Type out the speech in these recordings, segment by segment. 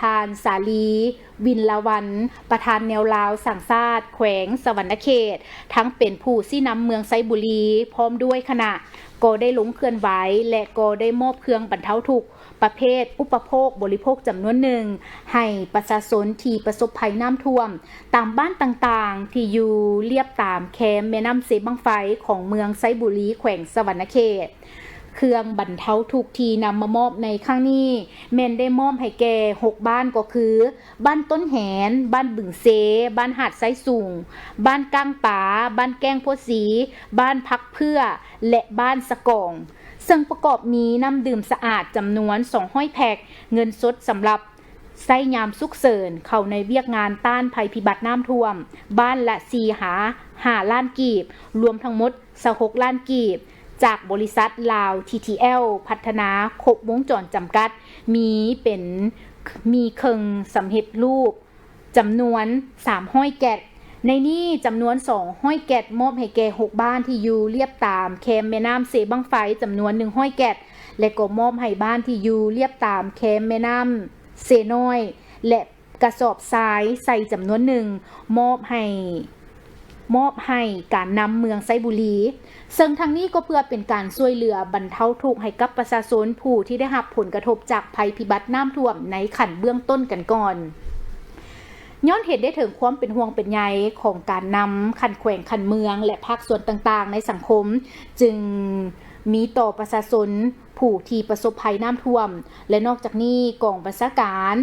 ທ່ານ ສາລີ ວິນລາວັນ ປະທານແນວລາວສ້າງຊາດແຂວງສະຫວັນນະເຂດ ທັງເປັນຜູ້ຊີ້ນຳເມືອງໄຊບູລີ ພ້ອມດ້ວຍຄະນະ ກໍໄດ້ລົງເຄື່ອນໄຫວ ແລະ ກໍໄດ້ມອບເຄື່ອງບັນເທົາທຸກປະເພດອຸປະໂພກບໍລິໂພກຈຳນວນໜຶ່ງ ໃຫ້ປະຊາຊົນທີ່ປະສົບໄພນ້ຳຖ້ວມ ຕາມບ້ານຕ່າງໆ ທີ່ຢູ່ລຽບຕາມແຄມແມ່ນ້ຳເຊບັ້ງໄຟ ຂອງເມືອງໄຊບູລີ ແຂວງສະຫວັນນະເຂດ. ເຄື່ອງບັນເທົາທຸກທີ່ນຳມາມອບໃນຄັ້ງນີ້ ແມ່ນໄດ້ມອບໃຫ້ແກ່ຫົກບ້ານ ກໍຄື ບ້ານຕົ້ນແຫນ, ບ້ານບຶງເຊ, ບ້ານຫາດຊາຍສູງ, ບ້ານກ້າງປາ, ບ້ານແກ້ງໂພສີ, ບ້ານຜັກເຜືອ ແລະ ບ້ານສະກອງ, ເຊິ່ງປະກອບມີນ້ຳດື່ມສະອາດຈຳນວນສອງຮ້ອຍແພັກ, ເງິນສົດສຳລັບໃຊ້ຍາມສຸກເສີນ ເຂົ້າໃນວຽກງານຕ້ານໄພພິບັດນ້ຳຖ້ວມ ບ້ານລະສີ່ຫາຫ້າລ້ານກີບ, ລວມທັງໝົດ ຊາວຫົກລ້ານກີບ ຈາກບໍລິສັດລາວ ທີທີແອລ ພັດທະນາຄົບວົງຈອນຈຳກັດ ມີເປັນ ມີເຄິ່ງສຳເລັດຮູບ ຈຳນວນສາມຮ້ອຍແກັດ. ໃນນີ້ຈຳນວນສອງຮ້ອຍແກັດ ມອບໃຫ້ແກ່ຫົກບ້ານທີ່ຢູ່ລຽບຕາມແຄມແມ່ນ້ຳເຊບັ້ງໄຟ ຈຳນວນໜຶ່ງຮ້ອຍແກັດ ແລະ ກໍມອບໃຫ້ບ້ານທີ່ຢູ່ລຽບຕາມແຄມແມ່ນ້ຳເຊນ້ອຍ ແລະ ກະສອບຊາຍໃສ່ຈຳນວນໜຶ່ງ ມອບໃຫ້ ມອບໃຫ້ການນຳເມືອງໄຊບູລີ, ເຊິ່ງທັງນີ້ກໍເພື່ອເປັນການຊ່ວຍເຫຼືອບັນເທົາທຸກໃຫ້ກັບປະຊາຊົນຜູ້ທີ່ໄດ້ຮັບຜົນກະທົບຈາກໄພພິບັດນ້ຳຖ້ວມໃນຂັ້ນເບື້ອງຕົ້ນກັນກ່ອນ. ຍ້ອນເຫັນໄດ້ເຖິງຄວາມເປັນຫ່ວງເປັນໃຍຂອງການນຳຂັ້ນແຂວງ, ຂັ້ນເມືອງ ແລະ ພາກສ່ວນຕ່າງໆໃນສັງຄົມ ຈຶ່ງມີຕໍ່ປະຊາຊົນຜູ້ທີ່ປະສົບໄພນ້ຳຖ້ວມ ແລະ ນອກຈາກນີ້ ກອງບັນຊາການ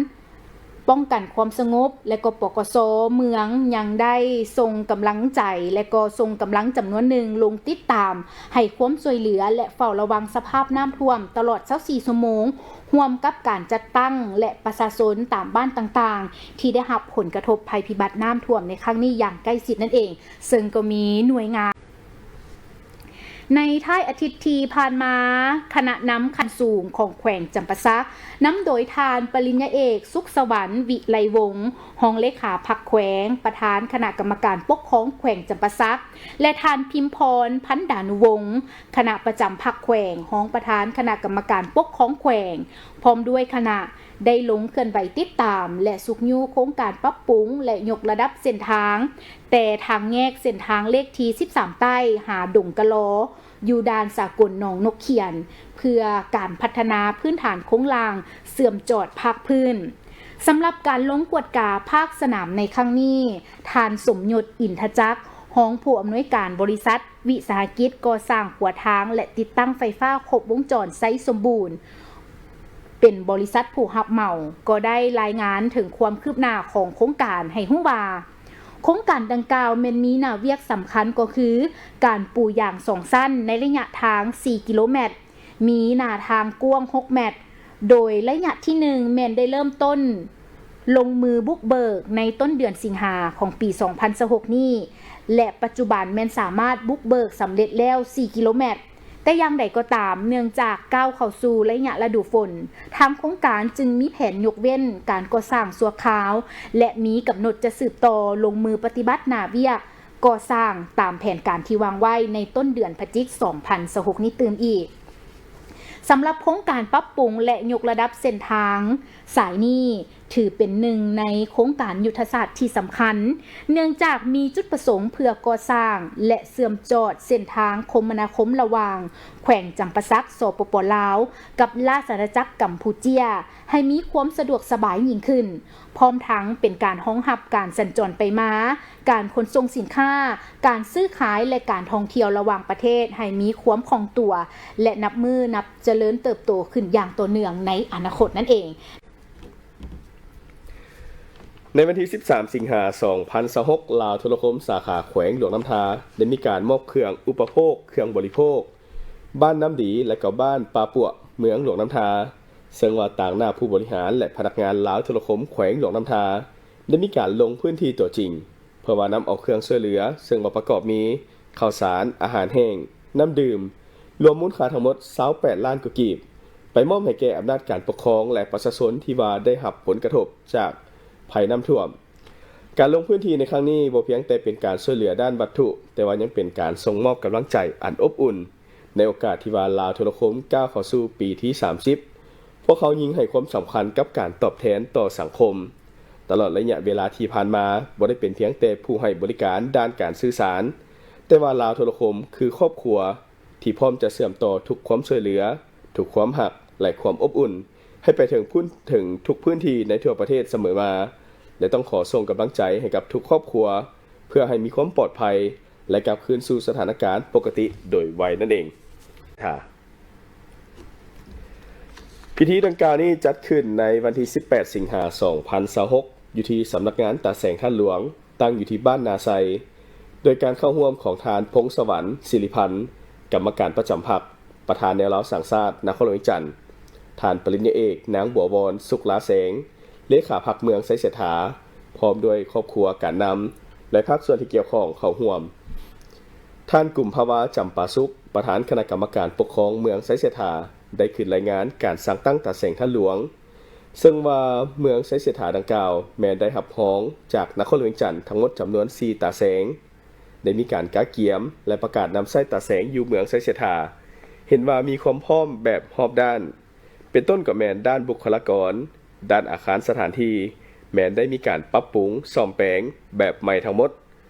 ປ້ອງກັນຄວາມສະຫງົບ ແລະ ກໍ ປກສ ເມືອງ ຍັງໄດ້ສົ່ງກຳລັງໃຈ ແລະ ກໍສົ່ງກຳລັງຈຳນວນໜຶ່ງລົງຕິດຕາມ ໃຫ້ຄວາມຊ່ວຍເຫຼືອ ແລະ ເຝົ້າລະວັງສະພາບນ້ຳຖ້ວມຕະຫຼອດຊາວສີ່ຊົ່ວໂມງ, ຮ່ວມກັບການຈັດຕັ້ງ ແລະ ປະຊາຊົນຕາມບ້ານຕ່າງໆ ທີ່ໄດ້ຮັບຜົນກະທົບໄພພິບັດນ້ຳຖ້ວມໃນຄັ້ງນີ້ຢ່າງໃກ້ຊິດນັ້ນເອງ, ເຊິ່ງກໍມີໜ່ວຍງານ ໃນທ້າຍອາທິດທີ່ຜ່ານມາ, ຄະນະນຳຂັ້ນສູງຂອງແຂວງຈຳປາສັກ ນຳໂດຍທ່ານປະລິນຍາເອກ ສຸກສະຫວັນ ວິໄລວົງ ຮອງເລຂາພັກແຂວງ, ປະທານຄະນະກຳມະການປົກຄອງແຂວງຈຳປາສັກ ແລະ ທ່ານພິມພອນ ພັນດານຸວົງ ຄະນະປະຈຳພັກແຂວງ, ຮອງປະທານຄະນະກຳມະການປົກຄອງແຂວງ ພ້ອມດ້ວຍຄະນະ ໄດ້ລົງເຄື່ອນໄຫວຕິດຕາມ ແລະ ຊຸກຍູ້ໂຄງການປັບປຸງ ແລະ ຍົກລະດັບເສັ້ນທາງ ແຕ່ທາງແຍກເສັ້ນທາງເລກທີສິບສາມໃຕ້ ຫາດົງກະລໍ ຢູ່ດ່ານສາກົນໜອງນົກຂຽນ ເພື່ອການພັດທະນາພື້ນຖານໂຄງລ່າງເຊື່ອມຈອດພາກພື້ນ. ສຳລັບການລົງກວດກາພາກສະໜາມໃນຄັ້ງນີ້, ທ່ານ ສົມຍົດ ອິນທະຈັກ ຮອງຜູ້ອຳນວຍການບໍລິສັດ ວິສາຫະກິດກໍ່ສ້າງຂົວທາງ ແລະ ຕິດຕັ້ງໄຟຟ້າຄົບວົງຈອນໄຊສົມບູນ ເປັນບໍລິສັດຜູ້ຮັບເໝົາ ກໍໄດ້ລາຍງານເຖິງຄວາມຄືບໜ້າຂອງໂຄງການໃຫ້ຮູ້ວ່າ, ໂຄງການດັ່ງກ່າວແມ່ນມີໜ້າວຽກສຳຄັນກໍຄື ການປູຢາງສອງຊັ້ນໃນໄລຍະທາງສີ່ກິໂລແມັດ, ມີໜ້າທາງກວ້າງຫົກແມັດ, ໂດຍໄລຍະທີໜຶ່ງແມ່ນໄດ້ເລີ່ມຕົ້ນ ລົງມືບຸກເບີກໃນຕົ້ນເດືອນສິງຫາຂອງປີສອງພັນຊາວຫົກນີ້ ແລະ ປັດຈຸບັນແມ່ນສາມາດບຸກເບີກສຳເລັດແລ້ວສີ່ກິໂລແມັດ. ແຕ່ຢ່າງໃດກໍຕາມ, ເນື່ອງຈາກກ້າວເຂົ້າສູ່ໄລຍະລະດູຝົນ, ທາງໂຄງການຈຶ່ງມີແຜນຍົກເວັ້ນການກໍ່ສ້າງຊົ່ວຄາວ ແລະ ມີກຳນົດຈະສືບຕໍ່ລົງມືປະຕິບັດໜ້າວຽກ ກໍ່ສ້າງຕາມແຜນການທີ່ວາງໄວ້ໃນຕົ້ນເດືອນພະຈິກ ສອງພັນຊາວຫົກນີ້ຕື່ມອີກ. ສຳລັບໂຄງການປັບປຸງ ແລະ ຍົກລະດັບເສັ້ນທາງສາຍນີ້ ຖືເປັນໜຶ່ງໃນໂຄງການຍຸດທະສາດທີ່ສຳຄັນ, ເນື່ອງຈາກມີຈຸດປະສົງເພື່ອກໍ່ສ້າງ ແລະ ເຊື່ອມຈອດເສັ້ນທາງຄົມມະນາຄົມລະຫວ່າງແຂວງຈຳປາສັກ ສປປ ລາວ ກັບລາຊະອານາຈັກກຳປູເຈຍ ໃຫ້ມີຄວາມສະດວກສະບາຍຍິ່ງຂຶ້ນ. ພ້ອມທັງເປັນການຮອງຮັບການສັນຈອນໄປມາ, ການຂົນສົ່ງສິນຄ້າ, ການຊື້ຂາຍ ແລະ ການທ່ອງທ່ຽວລະຫວ່າງປະເທດໃຫ້ມີຄວາມຄ່ອງຕົວ ແລະ ນັບມື້ນັບຈະເລີນເຕີບໂຕຂຶ້ນຢ່າງຕໍ່ເນື່ອງໃນອະນາຄົດນັ້ນເອງ. ໃນວັນທີສິບສາມ ສິງຫາ ສອງພັນຊາວຫົກ, ລາວໂທລະຄົມສາຂາແຂວງຫຼວງນ້ຳທາ ໄດ້ມີການມອບເຄື່ອງອຸປະໂພກ, ເຄື່ອງບໍລິໂພກ ບ້ານນ້ຳດີ ແລະ ກໍບ້ານປ່າປົວະ ເມືອງຫຼວງນ້ຳທາ, ເຊິ່ງວ່າຕາງໜ້າຜູ້ບໍລິຫານ ແລະ ພະນັກງານລາວໂທລະຄົມແຂວງຫຼວງນ້ຳທາ ໄດ້ມີການລົງພື້ນທີ່ຕົວຈິງ ເພື່ອວ່ານຳເອົາເຄື່ອງຊ່ວຍເຫຼືອ ເຊິ່ງວ່າປະກອບມີ ເຂົ້າສານ, ອາຫານແຫ້ງ, ນ້ຳດື່ມ ລວມມູນຄ່າທັງໝົດຊາວແປດລ້ານກວ່າກີບ ໄປມອບໃຫ້ແກ່ອຳນາດການປົກຄອງ ແລະ ປະຊາຊົນທີ່ວ່າໄດ້ຮັບຜົນກະທົບຈາກໄພນ້ຳຖ້ວມ. ການລົງພື້ນທີ່ໃນຄັ້ງນີ້ບໍ່ພຽງແຕ່ເປັນການຊ່ວຍເຫຼືອດ້ານວັດຖຸ, ແຕ່ວ່າຍັງເປັນການສົ່ງມອບກຳລັງໃຈອັນອົບອຸ່ນ ໃນໂອກາດທີ່ວ່າລາວໂທລະຄົມກ້າວເຂົ້າສູ່ປີທີສາມສິບ ພວກເຮົາຍິ່ງໃຫ້ຄວາມສຳຄັນກັບການຕອບແທນຕໍ່ສັງຄົມ. ຕະຫຼອດໄລຍະເວລາທີ່ຜ່ານມາ, ບໍ່ໄດ້ເປັນພຽງແຕ່ຜູ້ໃຫ້ບໍລິການດ້ານການສື່ສານ, ແຕ່ວ່າລາວໂທລະຄົມຄືຄອບຄົວທີ່ພ້ອມຈະເຊື່ອມຕໍ່ທຸກຄວາມຊ່ວຍເຫຼືອ, ທຸກຄວາມຮັກ ແລະ ຄວາມອົບອຸ່ນ ໃຫ້ໄປເຖິງພື້ນ, ເຖິງທຸກພື້ນທີ່ໃນທົ່ວປະເທດສະເໝີມາ ແລະ ຕ້ອງຂໍສົ່ງກຳລັງໃຈໃຫ້ກັບທຸກຄອບຄົວ ເພື່ອໃຫ້ມີຄວາມປອດໄພ ແລະ ກັບຄືນສູ່ສະຖານະການປົກກະຕິໂດຍໄວນັ້ນເອງ. ພິທີດັ່ງກ່າວນີ້ຈັດຂຶ້ນໃນວັນທີສິບແປດ ສິງຫາ ສອງພັນຊາວຫົກ ຢູ່ທີ່ສຳນັກງານຕາແສງທາດຫຼວງ, ຕັ້ງຢູ່ທີ່ບ້ານນາໄຊ, ໂດຍການເຂົ້າຮ່ວມຂອງທ່ານ ພົງສະຫວັນ ສິລິພັນ ກຳມະການປະຈຳພັກ, ປະທານແນວລາວສ້າງຊາດນະຄອນຫຼວງວຽງຈັນ, ທ່ານປະລິນຍາເອກ ນາງ ບົວວອນ ສຸກລາແສງ ເລຂາພັກເມືອງໄຊເສດຖາ, ພ້ອມດ້ວຍຄອບຄົວ, ການນຳ ແລະ ພາກສ່ວນທີ່ກ່ຽວຂ້ອງເຂົ້າຮ່ວມ. ທ່ານ ກຸມພາວາ ຈຳປາສຸກ ປະທານຄະນະກຳມະການປົກຄອງເມືອງໄຊເສດຖາ ໄດ້ຂຶ້ນລາຍງານການສ້າງຕັ້ງຕາແສງທາດຫຼວງ, ເຊິ່ງວ່າເມືອງໄຊເສດຖາດັ່ງກ່າວແມ່ນໄດ້ຮັບຮອງຈາກນະຄອນຫຼວງວຽງຈັນທັງໝົດຈຳນວນສີ່ຕາແສງ, ໄດ້ມີການກະກຽມ ແລະ ປະກາດນຳໃຊ້ຕາແສງຢູ່ເມືອງໄຊເສດຖາ ເຫັນວ່າມີຄວາມພ້ອມແບບຮອບດ້ານ, ເປັນຕົ້ນກໍແມ່ນດ້ານບຸກຄະລາກອນ, ດ້ານອາຄານສະຖານທີ່ ແມ່ນໄດ້ມີການປັບປຸງສ້ອມແປງແບບໃໝ່ທັງໝົດ.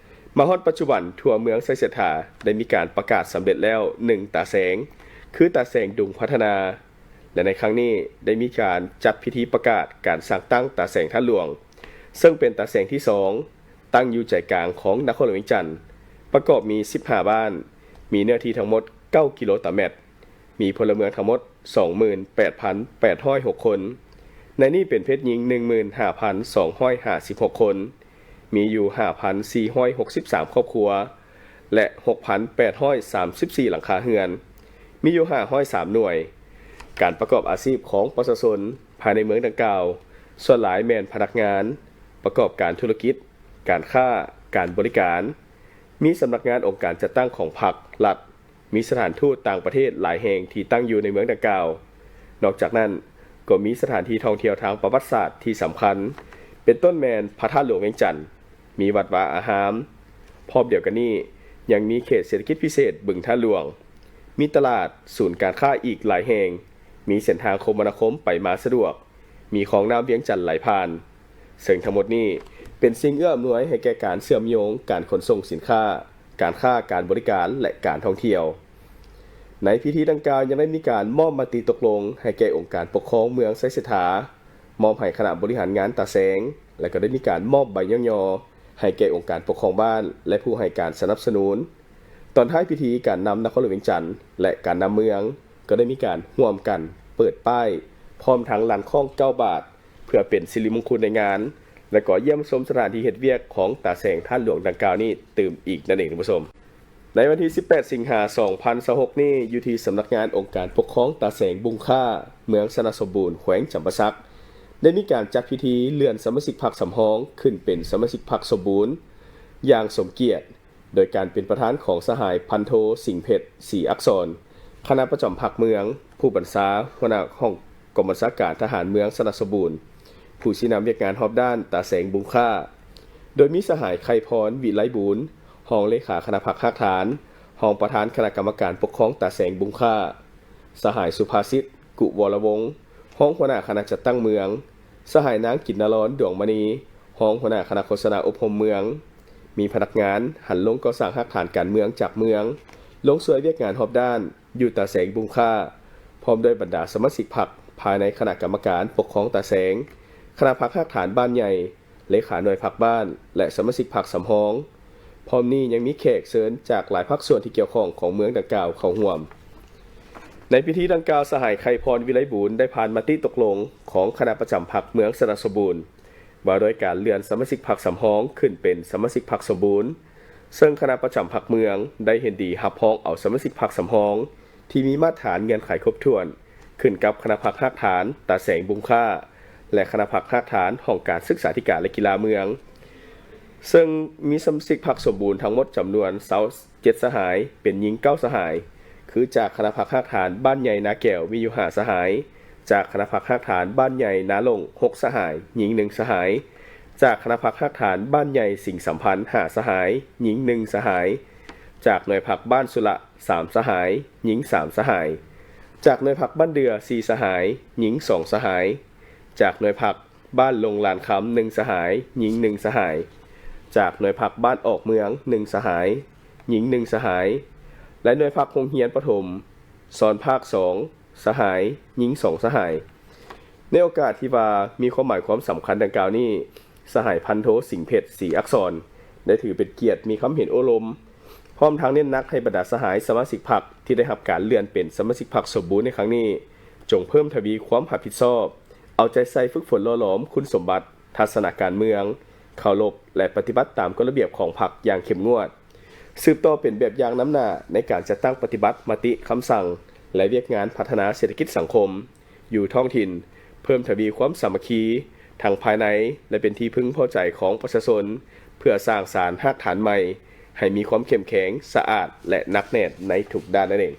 ມາຮອດປັດຈຸບັນ, ທົ່ວເມືອງໄຊເສດຖາໄດ້ມີການປະກາດສຳເລັດແລ້ວໜຶ່ງຕາແສງ, ຄືຕາແສງດຸງພັດທະນາ ແລະ ໃນຄັ້ງນີ້ໄດ້ມີການຈັດພິທີປະກາດການສ້າງຕັ້ງຕາແສງທາດຫຼວງ, ເຊິ່ງເປັນຕາແສງທີສອງ ຕັ້ງຢູ່ໃຈກາງຂອງນະຄອນຫຼວງວຽງຈັນ, ປະກອບມີສິບຫ້າບ້ານ, ມີເນື້ອທີ່ທັງໝົດເກົ້າກິໂລຕາແມັດ, ມີພົນລະເມືອງທັງໝົດສອງໝື່ນແປດພັນແປດຮ້ອຍຫົກຄົນ, ໃນນີ້ເປັນເພດຍິງໜຶ່ງໝື່ນຫ້າພັນສອງຮ້ອຍຫ້າສິບຫົກຄົນ, ມີຢູ່ຫ້າພັນສີ່ຮ້ອຍຫົກສິບສາມຄອບຄົວ ແລະ ຫົກພັນແປດຮ້ອຍສາມສິບສີ່ຫຼັງຄາເຮືອນ, ມີຢູ່ຫ້າຮ້ອຍສາມໜ່ວຍ. ການປະກອບອາຊີບຂອງປະຊາຊົນພາຍໃນເມືອງດັ່ງກ່າວ ສ່ວນຫຼາຍແມ່ນພະນັກງານ, ປະກອບການທຸລະກິດ, ການຄ້າ, ການບໍລິການ, ມີສຳນັກງານອົງການຈັດຕັ້ງຂອງພັກ, ລັດ, ມີສະຖານທູດຕ່າງປະເທດຫຼາຍແຫ່ງທີ່ຕັ້ງຢູ່ໃນເມືອງດັ່ງກ່າວ. ນອກຈາກນັ້ນ, ກໍມີສະຖານທີ່ທ່ອງທ່ຽວທາງປະຫວັດສາດທີ່ສຳຄັນ, ເປັນຕົ້ນແມ່ນພະທາດຫຼວງວຽງຈັນ, ມີວັດວາອາຮາມ. ພ້ອມດຽວກັນນີ້, ຍັງມີເຂດເສດຖະກິດພິເສດບຶງທາດຫຼວງ, ມີຕະຫຼາດ, ສູນການຄ້າອີກຫຼາຍແຫ່ງ, ມີເສັ້ນທາງຄົມມະນາຄົມໄປມາສະດວກ, ມີຂອງນ້ຳວຽງຈັນໄຫຼຜ່ານ, ເຊິ່ງທັງໝົດນີ້ເປັນສິ່ງເອື້ອອຳນວຍໃຫ້ແກ່ການເຊື່ອມໂຍງການຂົນສົ່ງສິນຄ້າ, ການຄ້າ, ການບໍລິການ ແລະ ການທ່ອງທ່ຽວ. ໃນພິທີດັ່ງກ່າວຍັງໄດ້ມີການມອບມະຕິຕົກລົງໃຫ້ແກ່ອົງການປົກຄອງເມືອງໄຊເສດຖາ, ມອບໃຫ້ຄະນະບໍລິຫານງານຕາແສງ ແລະ ກໍໄດ້ມີການມອບໃບຍ້ອງຍໍໃຫ້ແກ່ອົງການປົກຄອງບ້ານ ແລະ ຜູ້ໃຫ້ການສະໜັບສະໜູນ. ຕອນທ້າຍພິທີ, ການນຳນະຄອນຫຼວງວຽງຈັນ ແລະ ການນຳເມືອງ ກໍໄດ້ມີການຮ່ວມກັນເປີດປ້າຍ ພ້ອມທັງລັ່ນຄ້ອງເກົ້າບາດ ເພື່ອເປັນສິລິມົງຄຸນໃນງານ ແລະ ກໍຢ້ຽມຊົມສະຖານທີ່ເຮັດວຽກຂອງຕາແສງທາດຫຼວງດັ່ງກ່າວນີ້ຕື່ມອີກນັ້ນເອງ, ທ່ານຜູ້ຊົມ. ໃນວັນທີສິບແປດ ສິງຫາ ສອງພັນຊາວຫົກນີ້, ຢູ່ທີ່ສຳນັກງານອົງການປົກຄອງຕາແສງບຸງຄ້າ, ເມືອງຊະນະສົມບູນ, ແຂວງຈຳປາສັກ, ໄດ້ມີການຈັດພິທີເລື່ອນສະມາຊິກພັກສຳຮອງຂຶ້ນເປັນສະມາຊິກພັກສົມບູນຢ່າງສົມກຽດ, ໂດຍການເປັນປະທານຂອງສະຫາຍພັນໂທ ສິງເພັດ ສີອັກສອນ, ຄະນະປະຈຳພັກເມືອງ, ຜູ້ບັນຊາ, ຫົວໜ້າຫ້ອງກອງບັນຊາການທະຫານເມືອງຊະນະສົມບູນ, ຜູ້ຊີ້ນຳວຽກງານຮອບດ້ານຕາແສງບຸງຄ້າ, ໂດຍມີສະຫາຍ ໄຄພອນ ວິໄລບູນ, ຮອງເລຂາຄະນະພັກຮາກຖານ, ຮອງປະທານຄະນະກຳມະການປົກຄອງຕາແສງບຸງຄ້າ, ສະຫາຍ ສຸພາສິດ ກຸວໍລະວົງ, ຮອງຫົວໜ້າຄະນະຈັດຕັ້ງເມືອງ, ສະຫາຍ ນາງ ກິນນະລອນ ດວງມະນີ, ຮອງຫົວໜ້າຄະນະໂຄສະນາອົບຮົມເມືອງ, ມີພະນັກງານຫັນລົງກໍ່ສ້າງຮາກຖານການເມືອງຈາກເມືອງ ລົງຊ່ວຍວຽກງານຮອບດ້ານ ຢູ່ຕາແສງບຸງຄ້າ, ພ້ອມດ້ວຍບັນດາສະມາຊິກພັກພາຍໃນຄະນະກຳມະການປົກຄອງຕາແສງ, ຄະນະພັກຮາກຖານບ້ານໃຫຍ່, ເລຂາໜ່ວຍພັກບ້ານ ແລະ ສະມາຊິກພັກສຳຮອງ. ພ້ອມນີ້ຍັງມີແຂກເຊີນຈາກຫຼາຍພາກສ່ວນທີ່ກ່ຽວຂ້ອງຂອງເມືອງດັ່ງກ່າວເຂົ້າຮ່ວມ. ໃນພິທີດັ່ງກ່າວ, ສະຫາຍ ໄຄພອນ ວິໄລບູນ ໄດ້ຜ່ານມະຕິຕົກລົງຂອງຄະນະປະຈຳພັກເມືອງຊະນະສົມບູນ ວ່າດ້ວຍການເລື່ອນສະມາຊິກພັກສຳຮອງຂຶ້ນເປັນສະມາຊິກພັກສົມບູນ, ເຊິ່ງຄະນະປະຈຳພັກເມືອງໄດ້ເຫັນດີຮັບຮອງເອົາສະມາຊິກພັກສຳຮອງທີ່ມີມາດຖານເງື່ອນໄຂຄົບຖ້ວນ ຂຶ້ນກັບຄະນະພັກຮາກຖານຕາແສງບຸງຄ້າ ແລະ ຄະນະພັກຮາກຖານຫ້ອງການສຶກສາທິການ ແລະ ກິລາເມືອງ, ເຊິ່ງມີສະມາຊິກພັກສົມບູນທັງໝົດຈຳນວນຊາວເຈັດສະຫາຍ, ເປັນຍິງເກົ້າສະຫາຍ, ຄືຈາກຄະນະພັກຮາກຖານບ້ານໃຫຍ່ນາແກ້ວມີຢູ່ຫ້າສະຫາຍ, ຈາກຄະນະພັກຮາກຖານບ້ານໃຫຍ່ນາຫຼົງຫົກສະຫາຍ, ຍິງໜຶ່ງສະຫາຍ, ຈາກຄະນະພັກຮາກຖານບ້ານໃຫຍ່ສິງສຳພັນຫ້າສະຫາຍ, ຍິງໜຶ່ງສະຫາຍ, ຈາກໜ່ວຍພັກບ້ານສຸລະສາມສະຫາຍ, ຍິງສາມສະຫາຍ. ຈາກໜ່ວຍພັກບ້ານເດືອ ສີ່ສະຫາຍ, ຍິງ ສອງສະຫາຍ. ຈາກໜ່ວຍພັກບ້ານລົງລານຄຳ ໜຶ່ງສະຫາຍ, ຍິງ ໜຶ່ງສະຫາຍ. ຈາກໜ່ວຍພັກບ້ານອອກເມືອງ ໜຶ່ງສະຫາຍ, ຍິງ ໜຶ່ງສະຫາຍ ແລະ ໜ່ວຍພັກໂຮງຮຽນປະຖົມສອນພາກ ສອງ ສະຫາຍ, ຍິງ ສອງສະຫາຍ. ໃນໂອກາດທີ່ວ່າມີຄວາມໝາຍຄວາມສຳຄັນດັ່ງກ່າວນີ້, ສະຫາຍພັນໂທ ສິງເພັດ ສີອັກສອນ ໄດ້ຖືເປັນກຽດມີຄຳເຫັນໂອ້ລົມ, ພ້ອມທັງເນັ້ນໜັກໃຫ້ບັນດາສະຫາຍສະມາຊິກພັກທີ່ໄດ້ຮັບການເລື່ອນເປັນສະມາຊິກພັກສົມບູນໃນຄັ້ງນີ້, ຈົ່ງເພີ່ມທະວີຄວາມຮັບຜິດຊອບ, ເອົາໃຈໃສ່ຝຶກຝົນຫຼໍ່ຫຼອມຄຸນສົມບັດ, ທັດສະນະການເມືອງ, ເຄົາລົບ ແລະ ປະຕິບັດຕາມກົດລະບຽບຂອງພັກຢ່າງເຂັ້ມງວດ, ສືບຕໍ່ເປັນແບບຢ່າງນຳໜ້າໃນການຈັດຕັ້ງປະຕິບັດມະຕິ, ຄຳສັ່ງ ແລະ ວຽກງານພັດທະນາເສດຖະກິດສັງຄົມ ຢູ່ທ້ອງຖິ່ນ, ເພີ່ມທະວີຄວາມສາມັກຄີທັງພາຍໃນ ແລະ ເປັນທີ່ເພິ່ງພໍໃຈຂອງປະຊາຊົນ, ເພື່ອສ້າງສານຮາກຖານໃໝ່ໃຫ້ມີຄວາມເຂັ້ມແຂງ, ສະອາດ ແລະ ໜັກແໜ້ນໃນທຸກດ້ານນັ້ນເອງ.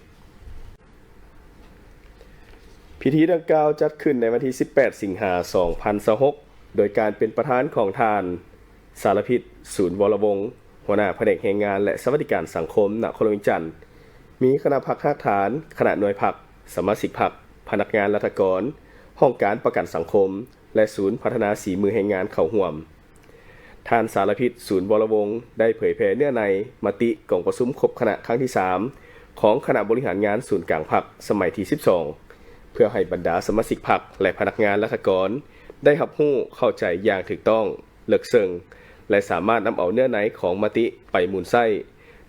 ພິທີດັ່ງກ່າວຈັດຂຶ້ນໃນວັນທີສິບແປດ ສິງຫາ ສອງພັນຊາວຫົກ ໂດຍການເປັນປະທານຂອງທ່ານ ສາລະພິດ ສູນວໍລະວົງ ຫົວໜ້າພະແນກແຮງງານ ແລະ ສະຫວັດດີການສັງຄົມ ນະຄອນຫຼວງວຽງຈັນ, ມີຄະນະພັກຮາກຖານ, ຄະນະໜ່ວຍພັກ, ສະມາຊິກພັກ, ພະນັກງານລັດຖະກອນ, ຫ້ອງການປະກັນສັງຄົມ ແລະ ສູນພັດທະນາສີມືແຮງງານເຂົ້າຮ່ວມ. ທ່ານ ສາລະພິດ ສູນວໍລະວົງ ໄດ້ເຜີຍແຜ່ເນື້ອໃນມະຕິກອງປະຊຸມຄົບຄະນະຄັ້ງທີສາມ ຂອງຄະນະບໍລິຫານງານສູນກາງພັກສະໄໝທີສິບສອງ ເພື່ອໃຫ້ບັນດາສະມາຊິກພັກ ແລະ ພະນັກງານລັດຖະກອນໄດ້ຮັບຮູ້ເຂົ້າໃຈຢ່າງຖືກຕ້ອງ, ເລິກເຊິ່ງ ແລະ ສາມາດນຳເອົາເນື້ອໃນຂອງມະຕິໄປໝູນໃຊ້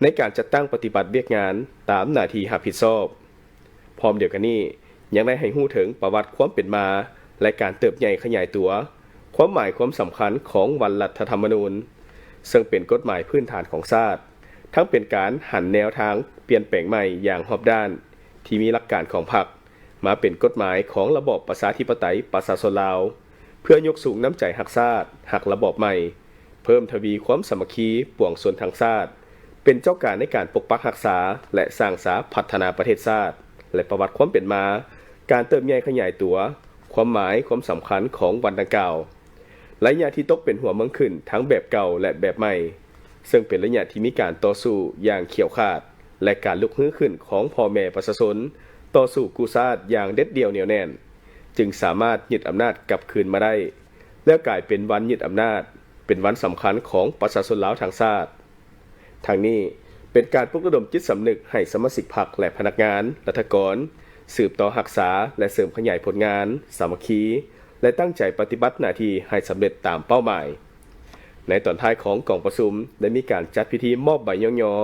ໃນການຈັດຕັ້ງປະຕິບັດວຽກງານຕາມໜ້າທີ່ຮັບຜິດຊອບ. ພ້ອມດຽວກັນນີ້, ຍັງໄດ້ໃຫ້ຮູ້ເຖິງປະຫວັດຄວາມເປັນມາ ແລະ ການເຕີບໃຫຍ່ຂະຫຍາຍຕົວ, ຄວາມໝາຍຄວາມສຳຄັນຂອງວັນລັດຖະທຳມະນູນ, ເຊິ່ງເປັນກົດໝາຍພື້ນຖານຂອງຊາດ, ທັງເປັນການຫັນແນວທາງປ່ຽນແປງໃໝ່ຢ່າງຮອບດ້ານ ທີ່ມີຫຼັກການຂອງພັກ, ມາເປັນກົດໝາຍຂອງລະບອບປະຊາທິປະໄຕປະຊາຊົນລາວ, ເພື່ອຍົກສູງນ້ຳໃຈຮັກຊາດ, ຮັກລະບອບໃໝ່, ເພີ່ມທະວີຄວາມສາມັກຄີປວງຊົນທັງຊາດ, ເປັນເຈົ້າການໃນການປົກປັກຮັກສາ ແລະ ສ້າງສາພັດທະນາປະເທດຊາດ ແລະ ປະຫວັດຄວາມເປັນມາ, ການເຕີບໃຫຍ່ຂະຫຍາຍຕົວ, ຄວາມໝາຍຄວາມສຳຄັນຂອງວັນດັ່ງກ່າວ, ໄລຍະທີ່ຕົກເປັນຫົວເມືອງຂຶ້ນທັງແບບເກົ່າ ແລະ ແບບໃໝ່, ເຊິ່ງເປັນໄລຍະທີ່ມີການຕໍ່ສູ້ຢ່າງຂຽວຂາດ ແລະ ການລຸກຮືຂຶ້ນຂອງພໍ່ແມ່ປະຊາຊົນຕໍ່ສູ້ກູ້ຊາດຢ່າງເດັດດ່ຽວໜຽວແໜ້ນ, ຈຶ່ງສາມາດຍຶດອຳນາດກັບຄືນມາໄດ້ ແລ້ວກາຍເປັນວັນຍຶດອຳນາດ, ເປັນວັນສຳຄັນຂອງປະຊາຊົນລາວທັງຊາດ. ທັງນີ້ ເປັນການປຸກລະດົມຈິດສຳນຶກໃຫ້ສະມາຊິກພັກ ແລະ ພະນັກງານລັດຖະກອນ ສືບຕໍ່ຮັກສາ ແລະ ເສີມຂະຫຍາຍຜົນງານ, ສາມັກຄີ ແລະ ຕັ້ງໃຈປະຕິບັດໜ້າທີ່ໃຫ້ສຳເລັດຕາມເປົ້າໝາຍ. ໃນຕອນທ້າຍຂອງກອງປະຊຸມ ໄດ້ມີການຈັດພິທີມອບໃບຍ້ອງຍໍ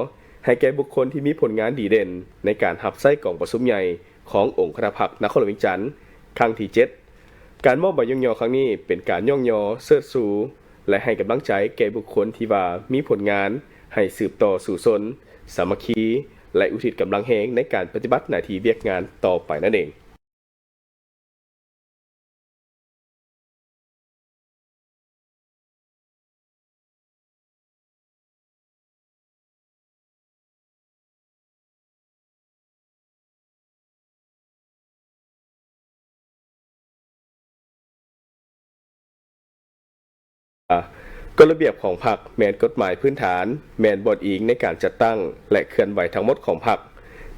ໃຫ້ແກ່ບຸກຄົນທີ່ມີຜົນງານດີເດັ່ນໃນການຮັບໃຊ້ກອງປະຊຸມໃຫຍ່ຂອງອົງຄະນະພັກນະຄອນຫຼວງວຽງຈັນ ຄັ້ງທີເຈັດ. ການມອບໃບຍ້ອງຍໍຄັ້ງນີ້ເປັນການຍ້ອງຍໍເຊີດຊູ ແລະ ໃຫ້ກຳລັງໃຈແກ່ບຸກຄົນທີ່ວ່າມີຜົນງານໃຫ້ສືບຕໍ່ສູ້ຊົນ, ສາມັກຄີ ແລະ ອຸທິດກຳລັງແຮງໃນການປະຕິບັດໜ້າທີ່ວຽກງານຕໍ່ໄປນັ້ນເອງ. ກົດລະບຽບຂອງພັກແມ່ນກົດໝາຍພື້ນຖານ, ແມ່ນບ່ອນອີງໃນການຈັດຕັ້ງ ແລະ ເຄື່ອນໄຫວທັງໝົດຂອງພັກ.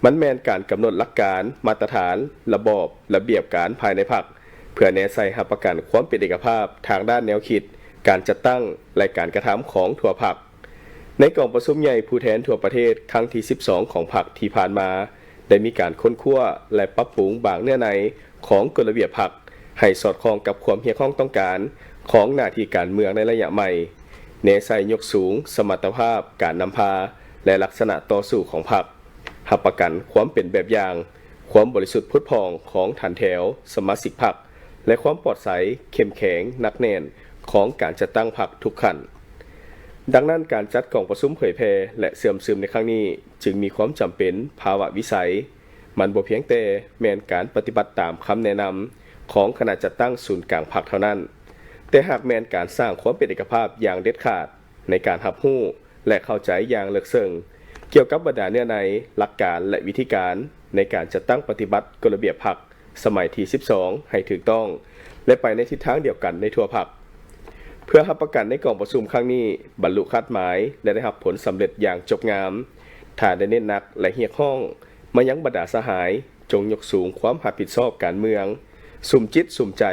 ມັນແມ່ນການກຳນົດຫຼັກການ, ມາດຕະຖານ, ລະບອບ, ລະບຽບການພາຍໃນພັກ ເພື່ອແນໃສ່ຮັບປະກັນຄວາມເປັນເອກະພາບທາງດ້ານແນວຄິດ, ການຈັດຕັ້ງ ແລະ ການກະທຳຂອງທົ່ວພັກ. ໃນກອງປະຊຸມໃຫຍ່ຜູ້ແທນທົ່ວປະເທດຄັ້ງທີສິບສອງຂອງພັກທີ່ຜ່ານມາ, ໄດ້ມີການຄົ້ນຄວ້າ ແລະ ປັບປຸງບາງເນື້ອໃນຂອງກົດລະບຽບພັກ ໃຫ້ສອດຄ່ອງກັບຄວາມຮຽກຮ້ອງຕ້ອງການຂອງໜ້າທີ່ການເມືອງໃນໄລຍະໃໝ່, ແນໃສ່ຍົກສູງສະມັດຕະພາບການນຳພາ ແລະ ລັກສະນະຕໍ່ສູ້ຂອງພັກ, ຮັບປະກັນຄວາມເປັນແບບຢ່າງ, ຄວາມບໍລິສຸດຜຸດຜ່ອງຂອງຖັນແຖວສະມາຊິກພັກ ແລະ ຄວາມປອດໃສ, ເຂັ້ມແຂງ, ໜັກແໜ້ນຂອງການຈັດຕັ້ງພັກທຸກຂັ້ນ. ດັ່ງນັ້ນ, ການຈັດກອງປະຊຸມເຜີຍແຜ່ ແລະ ເຊື່ອມຊຶມໃນຄັ້ງນີ້ ຈຶ່ງມີຄວາມຈຳເປັນພາວະວິໄສ. ມັນບໍ່ພຽງແຕ່ແມ່ນການປະຕິບັດຕາມຄຳແນະນຳຂອງຄະນະຈັດຕັ້ງສູນກາງພັກເທົ່ານັ້ນ, ແຕ່ຫາກແມ່ນການສ້າງຄວາມເປັນເອກະພາບຢ່າງເດັດຂາດໃນການຮັບຮູ້ ແລະ ເຂົ້າໃຈຢ່າງເລິກເຊິ່ງກ່ຽວກັບບັນດາເນື້ອໃນ, ຫຼັກການ ແລະ ວິທີການໃນການຈັດຕັ້ງປະຕິບັດກົດລະບຽບພັກ ສະໄໝທີສິບສອງ ໃຫ້ຖືກຕ້ອງ ແລະ ໄປໃນທິດທາງດຽວກັນໃນທົ່ວພັກ. ເພື່ອຮັບປະກັນໃນກອງປະຊຸມຄັ້ງນີ້ບັນລຸຄາດໝາຍ ແລະ ໄດ້ຮັບຜົນສຳເລັດຢ່າງຈົບງາມ, ທ່ານໄດ້ເນັ້ນໜັກ ແລະ ຮຽກຮ້ອງມາຍັງບັນດາສະຫາຍ ຈົ່ງຍົກສູງຄວາມຮັບຜິດຊອບການເມືອງ, ສຸມຈິດສຸມໃຈ,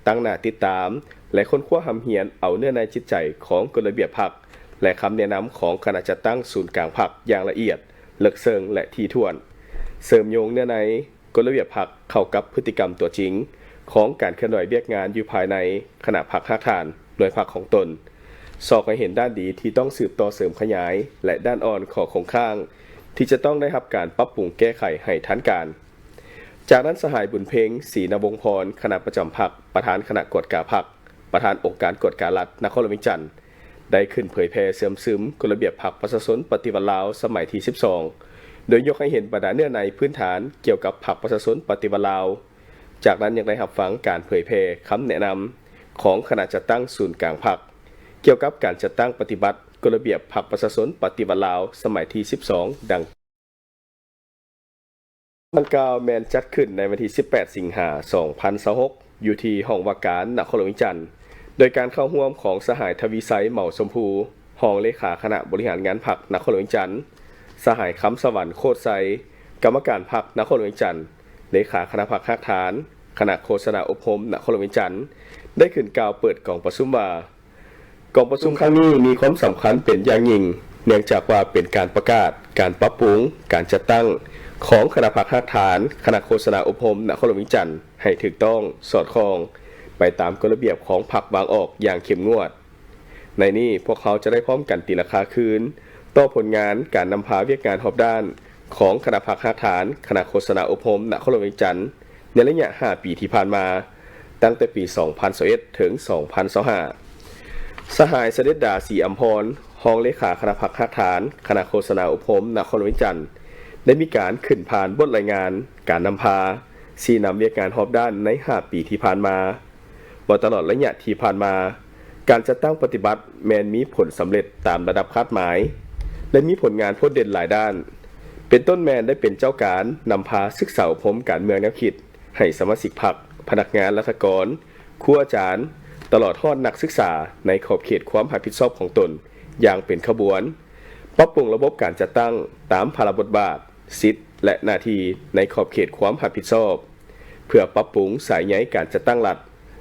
ຕັ້ງໜ້າຕິດຕາມ ແລະ ຄົ້ນຄວ້າຮ່ຳຮຽນເອົາເນື້ອໃນຈິດໃຈຂອງກົດລະບຽບພັກ ແລະ ຄຳແນະນຳຂອງຄະນະຈັດຕັ້ງສູນກາງພັກຢ່າງລະອຽດ, ເລິກເຊິ່ງ ແລະ ຖີ່ຖ້ວນ, ເຊື່ອມໂຍງເນື້ອໃນ ກົດລະບຽບພັກເຂົ້າກັບພຶດຕິກຳຕົວຈິງຂອງການເຄື່ອນໄຫວວຽກງານຢູ່ພາຍໃນຄະນະພັກຮາກຖານໜ່ວຍພັກຂອງຕົນ, ຊອກໃຫ້ເຫັນດ້ານດີທີ່ຕ້ອງສືບຕໍ່ເສີມຂະຫຍາຍ ແລະ ດ້ານອ່ອນຂໍ້ຄົງຄ້າງທີ່ຈະຕ້ອງໄດ້ຮັບການປັບປຸງແກ້ໄຂໃຫ້ທັນການ. ຈາກນັ້ນ ສະຫາຍ ບຸນເພັງ ສີນະວົງພອນ ຄະນະປະຈຳພັກ, ປະທານຄະນະກວດກາພັກ, ປະທານອົງການກວດກາລັດນະຄອນຫຼວງວຽງຈັນ ໄດ້ຂຶ້ນເຜີຍແຜ່ເຊື່ອມຊຶມກົດລະບຽບພັກປະຊາຊົນປະຕິວັດລາວສະໄໝທີສິບສອງ ໂດຍຍົກໃຫ້ເຫັນບັນດາເນື້ອໃນພື້ນຖານກ່ຽວກັບພັກປະຊາຊົນປະຕິວັດລາວ. ຈາກນັ້ນຍັງໄດ້ຮັບຟັງການເຜີຍແຜ່ຄຳແນະນຳຂອງຄະນະຈັດຕັ້ງສູນກາງພັກ ກ່ຽວກັບການຈັດຕັ້ງປະຕິບັດກົດລະບຽບພັກປະຊາຊົນປະຕິວັດລາວສະໄໝທີສິບສອງ ດັ່ງ ດັ່ງກ່າວແມ່ນຈັດຂຶ້ນໃນວັນທີສິບແປດ ສິງຫາ ສອງພັນຊາວຫົກ ຢູ່ທີ່ຫ້ອງວ່າການນະຄອນຫຼວງວຽງຈັນ ໂດຍການເຂົ້າຮ່ວມຂອງສະຫາຍ ທະວີໄຊ ເໝົາຊົມພູ ຮອງເລຂາຄະນະບໍລິຫານງານພັກນະຄອນຫຼວງວຽງຈັນ, ສະຫາຍ ຄຳສະຫວັນ ໂຄດໄຊ ກຳມະການພັກນະຄອນຫຼວງວຽງຈັນ, ເລຂາຄະນະພັກຮາກຖານ, ຄະນະໂຄສະນາອົບຮົມນະຄອນຫຼວງວຽງຈັນ ໄດ້ຂຶ້ນກ່າວເປີດກອງປະຊຸມວ່າ, ກອງປະຊຸມຄັ້ງນີ້ມີຄວາມສຳຄັນເປັນຢ່າງຍິ່ງ ເນື່ອງຈາກວ່າເປັນການປະກາດການປັບປຸງການຈັດຕັ້ງຂອງຄະນະພັກຮາກຖານ ຄະນະໂຄສະນາອົບຮົມນະຄອນຫຼວງວຽງຈັນ ໃຫ້ຖືກຕ້ອງ, ສອດຄ່ອງໄປຕາມກົດລະບຽບຂອງພັກວາງອອກຢ່າງເຂັ້ມງວດ. ໃນນີ້ພວກເຮົາຈະໄດ້ພ້ອມກັນຕີລາຄາຄືນຕໍ່ຜົນງານການນຳພາວຽກງານຮອບດ້ານຂອງຄະນະພັກຮາກຖານ ຄະນະໂຄສະນາອົບຮົມນະຄອນຫຼວງວຽງຈັນ ໃນໄລຍະຫ້າປີທີ່ຜ່ານມາ, ຕັ້ງແຕ່ປີສອງພັນຊາວເອັດ ເຖິງ ສອງພັນຊາວຫ້າ. ສະຫາຍ ສະເດັດດາ ສີອຳພອນ ຮອງເລຂາຄະນະພັກຮາກຖານ ຄະນະໂຄສະນາອົບຮົມນະຄອນຫຼວງວຽງຈັນ ໄດ້ມີການຂຶ້ນຜ່ານບົດລາຍງານການນຳພາ ຊີ້ນຳວຽກງານຮອບດ້ານໃນຫ້າປີທີ່ຜ່ານມາ ວ່າຕະຫຼອດໄລຍະທີ່ຜ່ານມາ, ການຈັດຕັ້ງປະຕິບັດແມ່ນມີຜົນສຳເລັດຕາມລະດັບຄາດໝາຍ ແລະ ມີຜົນງານໂພດເດັ່ນຫຼາຍດ້ານ, ເປັນຕົ້ນແມ່ນໄດ້ເປັນເຈົ້າການນຳພາສຶກສາອົບຮົມການເມືອງແນວຄິດ ໃຫ້ສະມາຊິກພັກ, ພະນັກງານລັດຖະກອນ, ຄູອາຈານ, ຕະຫຼອດຮອດນັກສຶກສາ ໃນຂອບເຂດຄວາມຮັບຜິດຊອບຂອງຕົນຢ່າງເປັນຂະບວນ, ປັບປຸງລະບົບການຈັດຕັ້ງຕາມພາລະບົດບາດ, ສິດ ແລະ ໜ້າທີ່ໃນຂອບເຂດຄວາມຮັບຜິດຊອບ, ເພື່ອປັບປຸງສາຍໃຍການຈັດຕັ້ງລັດ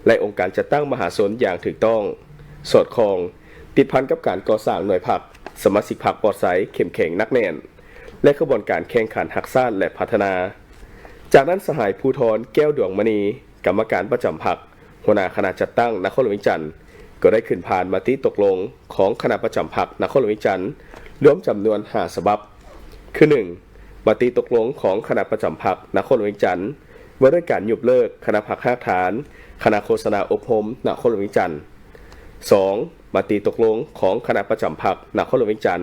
ແລະ ອົງການຈັດຕັ້ງມະຫາຊົນຢ່າງຖືກຕ້ອງ, ສອດຄ່ອງ, ຕິດພັນກັບການກໍ່ສ້າງໜ່ວຍພັກ, ສະມາຊິກພັກປອດໃສ, ເຂັ້ມແຂງໜັກແໜ້ນ ແລະ ຂະບວນການແຂ່ງຂັນຮັກຊາດ ແລະ ພັດທະນາ. ຈາກນັ້ນ ສະຫາຍ ພູທອນ ແກ້ວດວງມະນີ ກຳມະການປະຈຳພັກ, ຫົວໜ້າຄະນະຈັດຕັ້ງນະຄອນຫຼວງວຽງຈັນ ກໍໄດ້ຂຶ້ນຜ່ານມະຕິຕົກລົງຂອງຄະນະປະຈຳພັກນະຄອນຫຼວງວຽງຈັນ ລວມຈຳນວນຫ້າສະບັບ ຄື ໜຶ່ງ ມະຕິຕົກລົງຂອງຄະນະປະຈຳພັກນະຄອນຫຼວງວຽງຈັນ ວ່າດ້ວຍການຍົກເລີກຄະນະພັກຮາກຖານ ຄະນະໂຄສະນາອົບຮົມນະຄອນຫຼວງວຽງຈັນ, ສອງ ມະຕິຕົກລົງຂອງຄະນະປະຈຳພັກນະຄອນຫຼວງວຽງຈັນ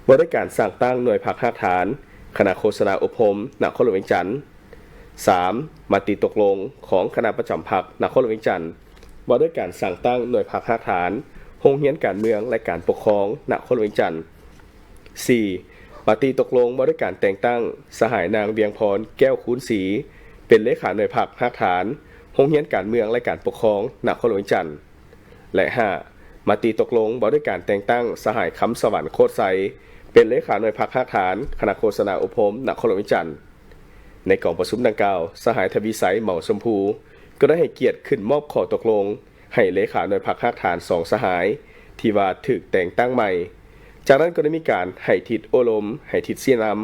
ວ່າດ້ວຍການສ້າງຕັ້ງໜ່ວຍພັກຮາກຖານ ຄະນະໂຄສະນາອົບຮົມນະຄອນຫຼວງວຽງຈັນ, ສາມ ມະຕິຕົກລົງຂອງຄະນະປະຈຳພັກນະຄອນຫຼວງວຽງຈັນ ວ່າດ້ວຍການສ້າງຕັ້ງໜ່ວຍພັກຮາກຖານ ໂຮງຮຽນການເມືອງ ແລະ ການປົກຄອງນະຄອນຫຼວງວຽງຈັນ, ສີ່ ມະຕິຕົກລົງວ່າດ້ວຍການແຕ່ງຕັ້ງສະຫາຍນາງ ວຽງພອນ ແກ້ວຄູນສີ ເປັນເລຂາໜ່ວຍພັກຮາກຖານ ໂຮງຮຽນການເມືອງ ແລະ ການປົກຄອງນະຄອນຫຼວງວຽງຈັນ ແລະ ຫ້າ ມະຕິຕົກລົງວ່າດ້ວຍການແຕ່ງຕັ້ງສະຫາຍ ຄຳສະຫວັນ ໂຄດໄຊ ເປັນເລຂາໜ່ວຍພັກຮາກຖານ ຄະນະໂຄສະນາອົບຮົມນະຄອນຫຼວງວຽງຈັນ. ໃນກອງປະຊຸມດັ່ງກ່າວ, ສະຫາຍ ທະວີໄຊ ເໝົາຊົມພູ ກໍໄດ້ໃຫ້ກຽດຂຶ້ນມອບຂໍ້ຕົກລົງໃຫ້ເລຂາໜ່ວຍພັກຮາກຖານສອງສະຫາຍ ທີ່ວ່າຖືກແຕ່ງຕັ້ງໃໝ່. ຈາກນັ້ນກໍໄດ້ມີການໃຫ້ທິດໂອ້ລົມ, ໃຫ້ທິດຊີ້ນຳ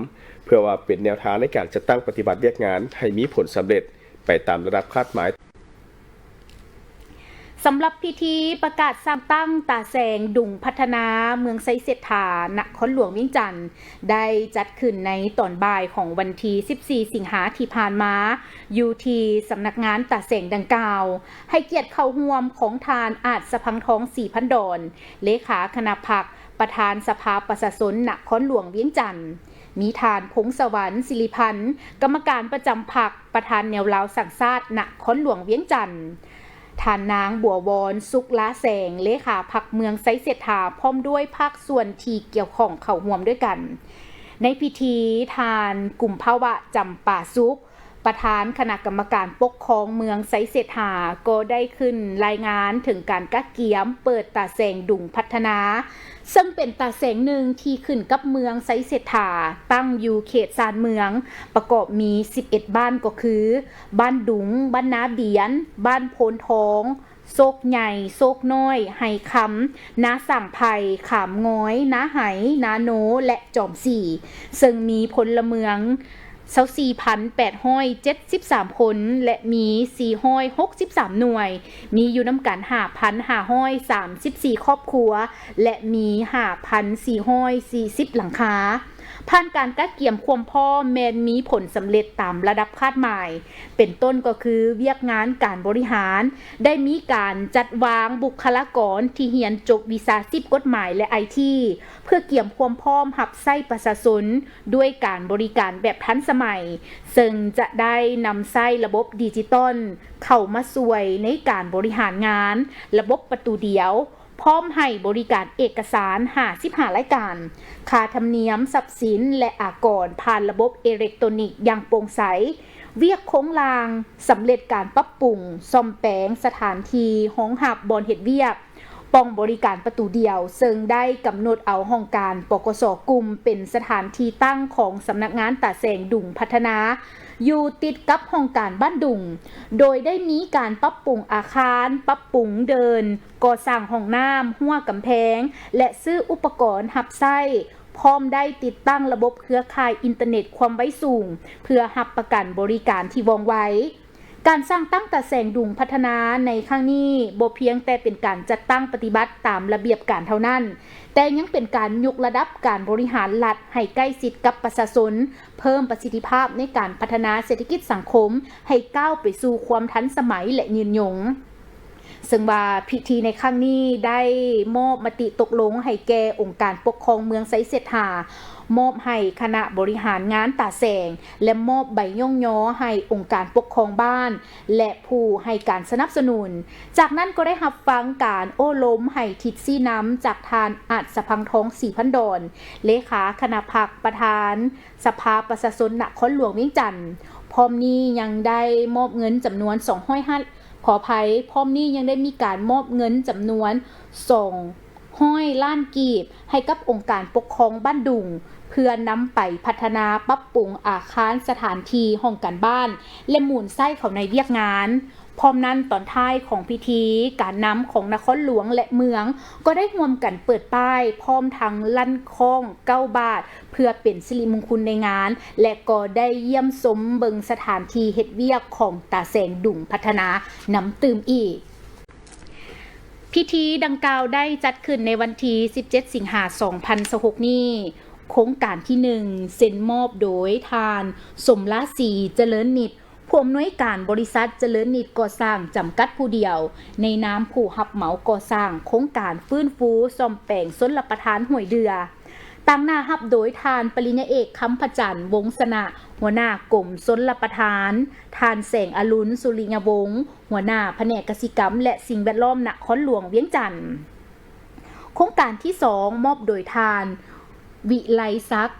ເພື່ອວ່າເປັນແນວທາງໃນການຈັດຕັ້ງປະຕິບັດວຽກງານໃຫ້ມີຜົນສຳເລັດໄປຕາມລະດັບຄາດໝາຍ. ສຳລັບພິທີປະກາດສ້າງຕັ້ງຕາແສງດຸງພັດທະນາ ເມືອງໄຊເສດຖາ ນະຄອນຫຼວງວຽງຈັນ ໄດ້ຈັດຂຶ້ນໃນຕອນບ່າຍຂອງວັນທີສິບສີ່ ສິງຫາທີ່ຜ່ານມາ ຢູ່ທີ່ສຳນັກງານຕາແສງດັ່ງກ່າວ, ໃຫ້ກຽດເຂົ້າຮ່ວມຂອງທ່ານ ອາດສະພັງທອງ ສີພັນດອນ ເລຂາຄະນະພັກ ປະທານສະພາປະຊາຊົນນະຄອນຫຼວງວຽງຈັນ, ມີທ່ານ ພົງສະຫວັນ ສິລິພັນ ກຳມະການປະຈຳພັກ ປະທານແນວລາວສ້າງຊາດນະຄອນຫຼວງວຽງຈັນ, ທ່ານນາງ ບົວວອນ ສຸກລາແສງ ເລຂາພັກເມືອງໄຊເສດຖາ ພ້ອມດ້ວຍພາກສ່ວນທີ່ກ່ຽວຂ້ອງເຂົ້າຮ່ວມດ້ວຍກັນ. ໃນພິທີ ທ່ານ ກຸມພະວະ ຈຳປາສຸກ ປະທານຄະນະກຳມະການປົກຄອງເມືອງໄຊເສດຖາ ກໍໄດ້ຂຶ້ນລາຍງານເຖິງການກະກຽມເປີດຕາແສງດຸງພັດທະນາ, ເຊິ່ງເປັນຕາແສງໜຶ່ງທີ່ຂຶ້ນກັບເມືອງໄຊເສດຖາ, ຕັ້ງຢູ່ເຂດຊານເມືອງ, ປະກອບມີສິບເອັດບ້ານ ກໍຄື ບ້ານດຸງ, ບ້ານນາບຽນ, ບ້ານໂພນທອງ, ໂຊກໃຫຍ່, ໂຊກນ້ອຍ, ໄຮຄຳ, ນາສ້າງໄຜ່, ຂາມງອຍ, ນາໄຫ, ນາໂນ ແລະ ຈອມສີ, ເຊິ່ງມີພົນລະເມືອງຊາວສີ່ພັນແປດຮ້ອຍເຈັດສິບສາມຄົນ ແລະ ມີສີ່ຮ້ອຍຫົກສິບສາມໜ່ວຍ, ມີຢູ່ນຳກັນຫ້າພັນຫ້າຮ້ອຍສາມສິບສີ່ຄອບຄົວ ແລະ ມີຫ້າພັນສີ່ຮ້ອຍສີ່ສິບຫຼັງຄາ. ຜ່ານການກະກຽມຄວາມພ້ອມແມ່ນມີຜົນສຳເລັດຕາມລະດັບຄາດໝາຍ, ເປັນຕົ້ນກໍຄືວຽກງານການບໍລິຫານ ໄດ້ມີການຈັດວາງບຸກຄະລາກອນທີ່ຮຽນຈົບວິຊາຊີບກົດໝາຍ ແລະ ໄອທີ ເພື່ອກຽມຄວາມພ້ອມຮັບໃຊ້ປະຊາຊົນດ້ວຍການບໍລິການແບບທັນສະໄໝ, ເຊິ່ງຈະໄດ້ນຳໃຊ້ລະບົບດິຈິຕອນເຂົ້າມາຊ່ວຍໃນການບໍລິຫານງານລະບົບປະຕູດຽວ, ພ້ອມໃຫ້ບໍລິການເອກະສານຫ້າສິບຫ້າລາຍການ, ຄ່າທຳນຽມຊັບສິນ ແລະ ອາກອນຜ່ານລະບົບເອເລັກໂຕນິກຢ່າງໂປ່ງໃສ, ວຽກໂຄງລ່າງ, ສຳເລັດການປັບປຸງ, ສ້ອມແປງສະຖານທີ່ຮອງຮັບບ່ອນເຮັດວຽກ, ປ່ອງບໍລິການປະຕູດຽວ, ເຊິ່ງໄດ້ກຳນົດເອົາຫ້ອງການ ປກສ ກຸ່ມ ເປັນສະຖານທີ່ຕັ້ງຂອງສຳນັກງານຕາແສງດຸງພັດທະນາ ຢູ່ຕິດກັບຫ້ອງການບ້ານດຸງ, ໂດຍໄດ້ມີການປັບປຸງອາຄານ, ປັບປຸງເດີ່ນ, ກໍ່ສ້າງຫ້ອງນ້ຳ, ຮົ້ວກຳແພງ ແລະ ຊື້ອຸປະກອນຮັບໃຊ້, ພ້ອມໄດ້ຕິດຕັ້ງລະບົບເຄືອຂ່າຍອິນເຕີເນັດຄວາມໄວສູງ ເພື່ອຮັບປະກັນບໍລິການທີ່ວ່ອງໄວ. ການສ້າງຕັ້ງຕາແສງດຸງພັດທະນາໃນຄັ້ງນີ້ ບໍ່ພຽງແຕ່ເປັນການຈັດຕັ້ງປະຕິບັດຕາມລະບຽບການເທົ່ານັ້ນ, ແຕ່ຍັງເປັນການຍົກລະດັບການບໍລິຫານລັດໃຫ້ໃກ້ຊິດກັບປະຊາຊົນ, ເພີ່ມປະສິດທິພາບໃນການພັດທະນາເສດຖະກິດສັງຄົມໃຫ້ກ້າວໄປສູ່ຄວາມທັນສະໄໝ ແລະ ຍືນຍົງ. ເຊິ່ງວ່າພິທີໃນຄັ້ງນີ້ໄດ້ມອບມະຕິຕົກລົງໃຫ້ແກ່ອົງການປົກຄອງເມືອງໄຊເສດຖາ, ມອບໃຫ້ຄະນະບໍລິຫານງານຕາແສງ ແລະ ມອບໃບຍ້ອງຍໍໃຫ້ອົງການປົກຄອງບ້ານ ແລະ ຜູ້ໃຫ້ການສະໜັບສະໜູນ. ຈາກນັ້ນກໍໄດ້ຮັບຟັງການໂອ້ລົມໃຫ້ທິດຊີ້ນຳຈາກທ່ານ ອາດສະພັງທອງ ສີພັນດອນ ເລຂາຄະນະພັກ ປະທານສະພາປະຊາຊົນນະຄອນຫຼວງວຽງຈັນ. ພ້ອມນີ້ຍັງໄດ້ມອບເງິນຈຳນວນສອງຮ້ອຍ ຂໍອະໄພ, ພ້ອມນີ້ຍັງໄດ້ມີການມອບເງິນຈຳນວນສອງຮ້ອຍລ້ານກີບ ໃຫ້ກັບອົງການປົກຄອງບ້ານດຸງ ເພື່ອນຳໄປພັດທະນາປັບປຸງອາຄານ, ສະຖານທີ່, ຫ້ອງການບ້ານ ແລະ ໝູນໃຊ້ເຂົ້າໃນວຽກງານ. ພ້ອມນັ້ນ, ຕອນທ້າຍຂອງພິທີ, ການນຳຂອງນະຄອນຫຼວງ ແລະ ເມືອງ ກໍໄດ້ຮ່ວມກັນເປີດປ້າຍ ພ້ອມທັງລັ່ນຄ້ອງເກົ້າບາດ ເພື່ອເປັນສິລິມຸງຄຸນໃນງານ ແລະ ກໍໄດ້ຢ້ຽມຊົມເບິ່ງສະຖານທີ່ເຮັດວຽກຂອງຕາແສງດຸງພັດທະນານຳຕື່ມອີກ. ພິທີດັ່ງກ່າວໄດ້ຈັດຂຶ້ນໃນວັນທີສິບເຈັດ ສິງຫາ ສອງພັນຊາວຫົກນີ້. ໂຄງການທີໜຶ່ງ ເຊັນມອບໂດຍທ່ານ ສົມລາສີ ຈະເລີນນິດ, ຜູ້ອຳນວຍການບໍລິສັດຈະເລີນນິດກໍ່ສ້າງຈຳກັດຜູ້ດຽວ, ໃນນາມຜູ້ຮັບເໝົາກໍ່ສ້າງໂຄງການຟື້ນຟູສ້ອມແປງຊົນລະປະທານຫ້ວຍເດື່ອ. ຕາງໜ້າຮັບໂດຍທ່ານປະລິນຍາເອກ ຄຳພະຈັນ ວົງຊະນະ, ຫົວໜ້າກົມຊົນລະປະທານ, ທ່ານ ແສງອະລຸນ ສຸລິຍະວົງ, ຫົວໜ້າພະແນກກະສິກຳ ແລະ ສິ່ງແວດລ້ອມນະຄອນຫຼວງວຽງຈັນ. ໂຄງການທີສອງ ມອບໂດຍທ່ານ ວິໄລສັກ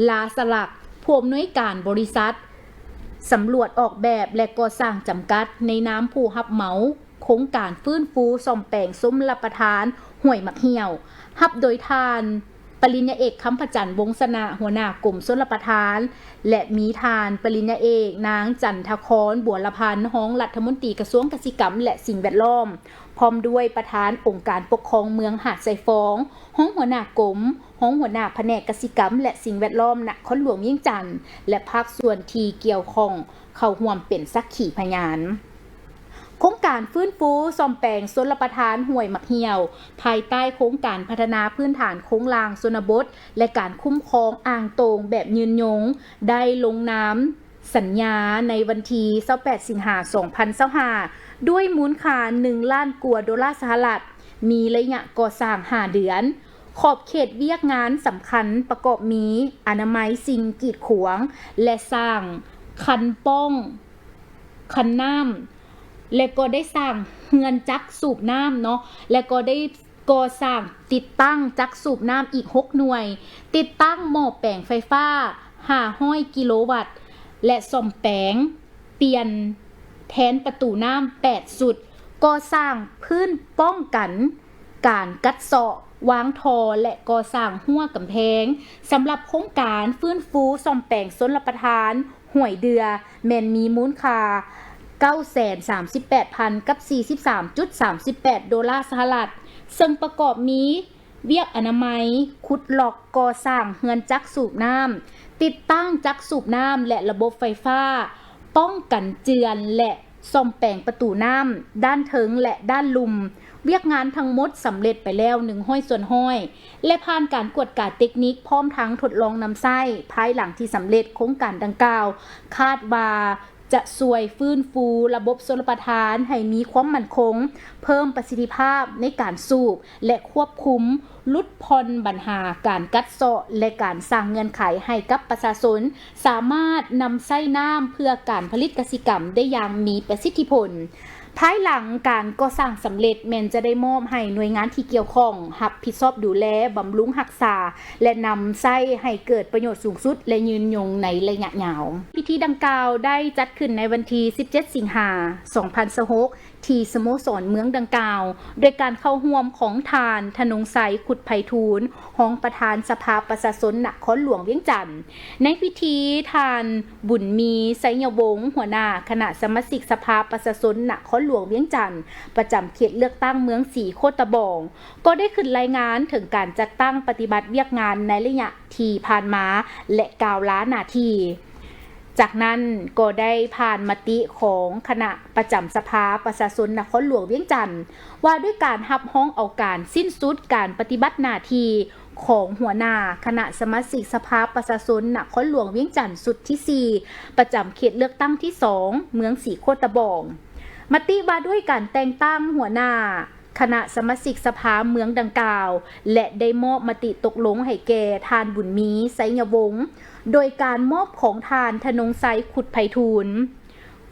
ລາສະຫຼັກ, ຜູ້ອຳນວຍການບໍລິສັດສຳຫຼວດອອກແບບ ແລະ ກໍ່ສ້າງຈຳກັດ, ໃນນາມຜູ້ຮັບເໝົາໂຄງການຟື້ນຟູສ້ອມແປງຊົນລະປະທານຫ້ວຍໝາກຫ່ຽວ, ຮັບໂດຍທ່ານ ປະລິນຍາເອກ ຄຳພະຈັນ ວົງຊະນະ, ຫົວໜ້າກົມຊົນລະປະທານ ແລະ ມີທ່ານປະລິນຍາເອກ ນາງ ຈັນທະຄອນ ບົວລະພັນ, ຮອງລັດຖະມົນຕີກະຊວງກະສິກຳ ແລະ ສິ່ງແວດລ້ອມ, ພ້ອມດ້ວຍປະທານອົງການປົກຄອງເມືອງຫາດຊາຍຟອງ, ຮອງຫົວໜ້າກົມ, ຮອງຫົວໜ້າພະແນກກະສິກຳ ແລະ ສິ່ງແວດລ້ອມນະຄອນຫຼວງວຽງຈັນ ແລະ ພາກສ່ວນທີ່ກ່ຽວຂ້ອງເຂົ້າຮ່ວມເປັນສັກຂີພະຍານ. ໂຄງການຟື້ນຟູສ້ອມແປງຊົນລະປະທານຫ້ວຍໝາກຫ່ຽວ ພາຍໃຕ້ໂຄງການພັດທະນາພື້ນຖານໂຄງລ່າງຊົນນະບົດ ແລະ ການຄຸ້ມຄອງອ່າງໂຕ່ງແບບຍືນຍົງ ໄດ້ລົງນາມສັນຍາໃນວັນທີຊາວແປດ ສິງຫາ ສອງພັນຊາວຫ້າ ດ້ວຍມູນຄ່າໜຶ່ງລ້ານກວ່າໂດລາສະຫະລັດ, ມີໄລຍະກໍ່ສ້າງຫ້າເດືອນ. ຂອບເຂດວຽກງານສຳຄັນປະກອບມີ ອະນາໄມສິ່ງກີດຂວາງ ແລະ ສ້າງຄັນປ້ອງ ຄັນນ້ຳ ແລະ ກໍໄດ້ສ້າງເຮືອນຈັກສູບນ້ຳເນາະ ແລະ ກໍໄດ້ກໍ່ສ້າງຕິດຕັ້ງຈັກສູບນ້ຳອີກຫົກໜ່ວຍ, ຕິດຕັ້ງໝໍ້ແປງໄຟຟ້າຫ້າຮ້ອຍກິໂລວັດ ແລະ ສ້ອມແປງ ປ່ຽນແທນປະຕູນ້ຳແປດຊຸດ, ກໍ່ສ້າງພື້ນປ້ອງກັນການກັດເຊາະ, ວາງທໍ່ ແລະ ກໍ່ສ້າງຮົ້ວກຳແພງ. ສຳລັບໂຄງການຟື້ນຟູສ້ອມແປງຊົນລະປະທານຫ້ວຍເດື່ອ ແມ່ນມີມູນຄ່າເກົ້າແສນສາມສິບແປດພັນກັບສີ່ສິບສາມຈຸດສາມສິບແປດໂດລາສະຫະລັດ, ເຊິ່ງປະກອບມີ ວຽກອະນາໄມ, ຂຸດລອກ, ກໍ່ສ້າງເຮືອນຈັກສູບນ້ຳ, ຕິດຕັ້ງຈັກສູບນ້ຳ ແລະ ລະບົບໄຟຟ້າ, ປ້ອງກັນເຈື່ອນ ແລະ ສ້ອມແປງປະຕູນ້ຳດ້ານເທິງ ແລະ ດ້ານລຸ່ມ. ວຽກງານທັງໝົດສຳເລັດໄປແລ້ວໜຶ່ງຮ້ອຍສ່ວນຮ້ອຍ ແລະ ຜ່ານການກວດກາເຕັກນິກ ພ້ອມທັງທົດລອງນຳໃຊ້. ພາຍຫຼັງທີ່ສຳເລັດໂຄງການດັ່ງກ່າວ, ຄາດວ່າ ຈະຊ່ວຍຟື້ນຟູລະບົບຊົນລະປະທານໃຫ້ມີຄວາມໝັ້ນຄົງ, ເພີ່ມປະສິດທິພາບໃນການສູບ ແລະ ຄວບຄຸມ, ຫຼຸດຜ່ອນບັນຫາການກັດເຊາະ ແລະ ການສ້າງເງື່ອນໄຂໃຫ້ກັບປະຊາຊົນສາມາດນຳໃຊ້ນ້ຳເພື່ອການຜະລິດກະສິກຳໄດ້ຢ່າງມີປະສິດທິຜົນ. ພາຍຫຼັງການກໍ່ສ້າງສຳເລັດ ແມ່ນຈະໄດ້ມອບໃຫ້ໜ່ວຍງານທີ່ກ່ຽວຂ້ອງຮັບຜິດຊອບດູແລ, ບຳລຸງຮັກສາ ແລະ ນຳໃຊ້ໃຫ້ເກີດປະໂຫຍດສູງສຸດ ແລະ ຍືນຍົງໃນໄລຍະຍາວ. ພິທີດັ່ງກ່າວໄດ້ຈັດຂຶ້ນໃນວັນທີສິບເຈັດ ສິງຫາ ສອງພັນຊາວຫົກ ທີ່ສະໂມສອນເມືອງດັ່ງກ່າວ, ໂດຍການເຂົ້າຮ່ວມຂອງທ່ານ ທະນົງໄຊ ຄຸດໄພທູນ, ຮອງປະທານສະພາປະຊາຊົນນະຄອນຫຼວງວຽງຈັນ. ໃນພິທີ, ທ່ານ ບຸນມີ ໄຊຍະວົງ, ຫົວໜ້າຄະນະສະມາຊິກສະພາປະຊາຊົນນະຄອນຫຼວງວຽງຈັນ ປະຈຳເຂດເລືອກຕັ້ງເມືອງສີໂຄດຕະບອງ, ກໍໄດ້ຂຶ້ນລາຍງານເຖິງການຈັດຕັ້ງປະຕິບັດວຽກງານໃນໄລຍະທີ່ຜ່ານມາ ແລະ ກ່າວລາໜ້າທີ່. ຈາກນັ້ນກໍໄດ້ຜ່ານມະຕິຂອງຄະນະປະຈຳສະພາປະຊາຊົນນະຄອນຫຼວງວຽງຈັນ ວ່າດ້ວຍການຮັບຮອງເອົາການສິ້ນສຸດການປະຕິບັດໜ້າທີ່ຂອງຫົວໜ້າຄະນະສະມາຊິກສະພາປະຊາຊົນນະຄອນຫຼວງວຽງຈັນຊຸດທີສີ່ ປະຈຳເຂດເລືອກຕັ້ງທີສອງ ເມືອງສີໂຄດຕະບອງ. ມະຕິວ່າດ້ວຍການແຕ່ງຕັ້ງຫົວໜ້າ ຄະນະສະມາຊິກສະພາເມືອງດັ່ງກ່າວ ແລະ ໄດ້ມອບມະຕິຕົກລົງໃຫ້ແກ່ທ່ານ ບຸນມີ ໄຊຍະວົງ ໂດຍການມອບຂອງທ່ານ ທະນົງໄຊ ຄຸດໄພທູນ.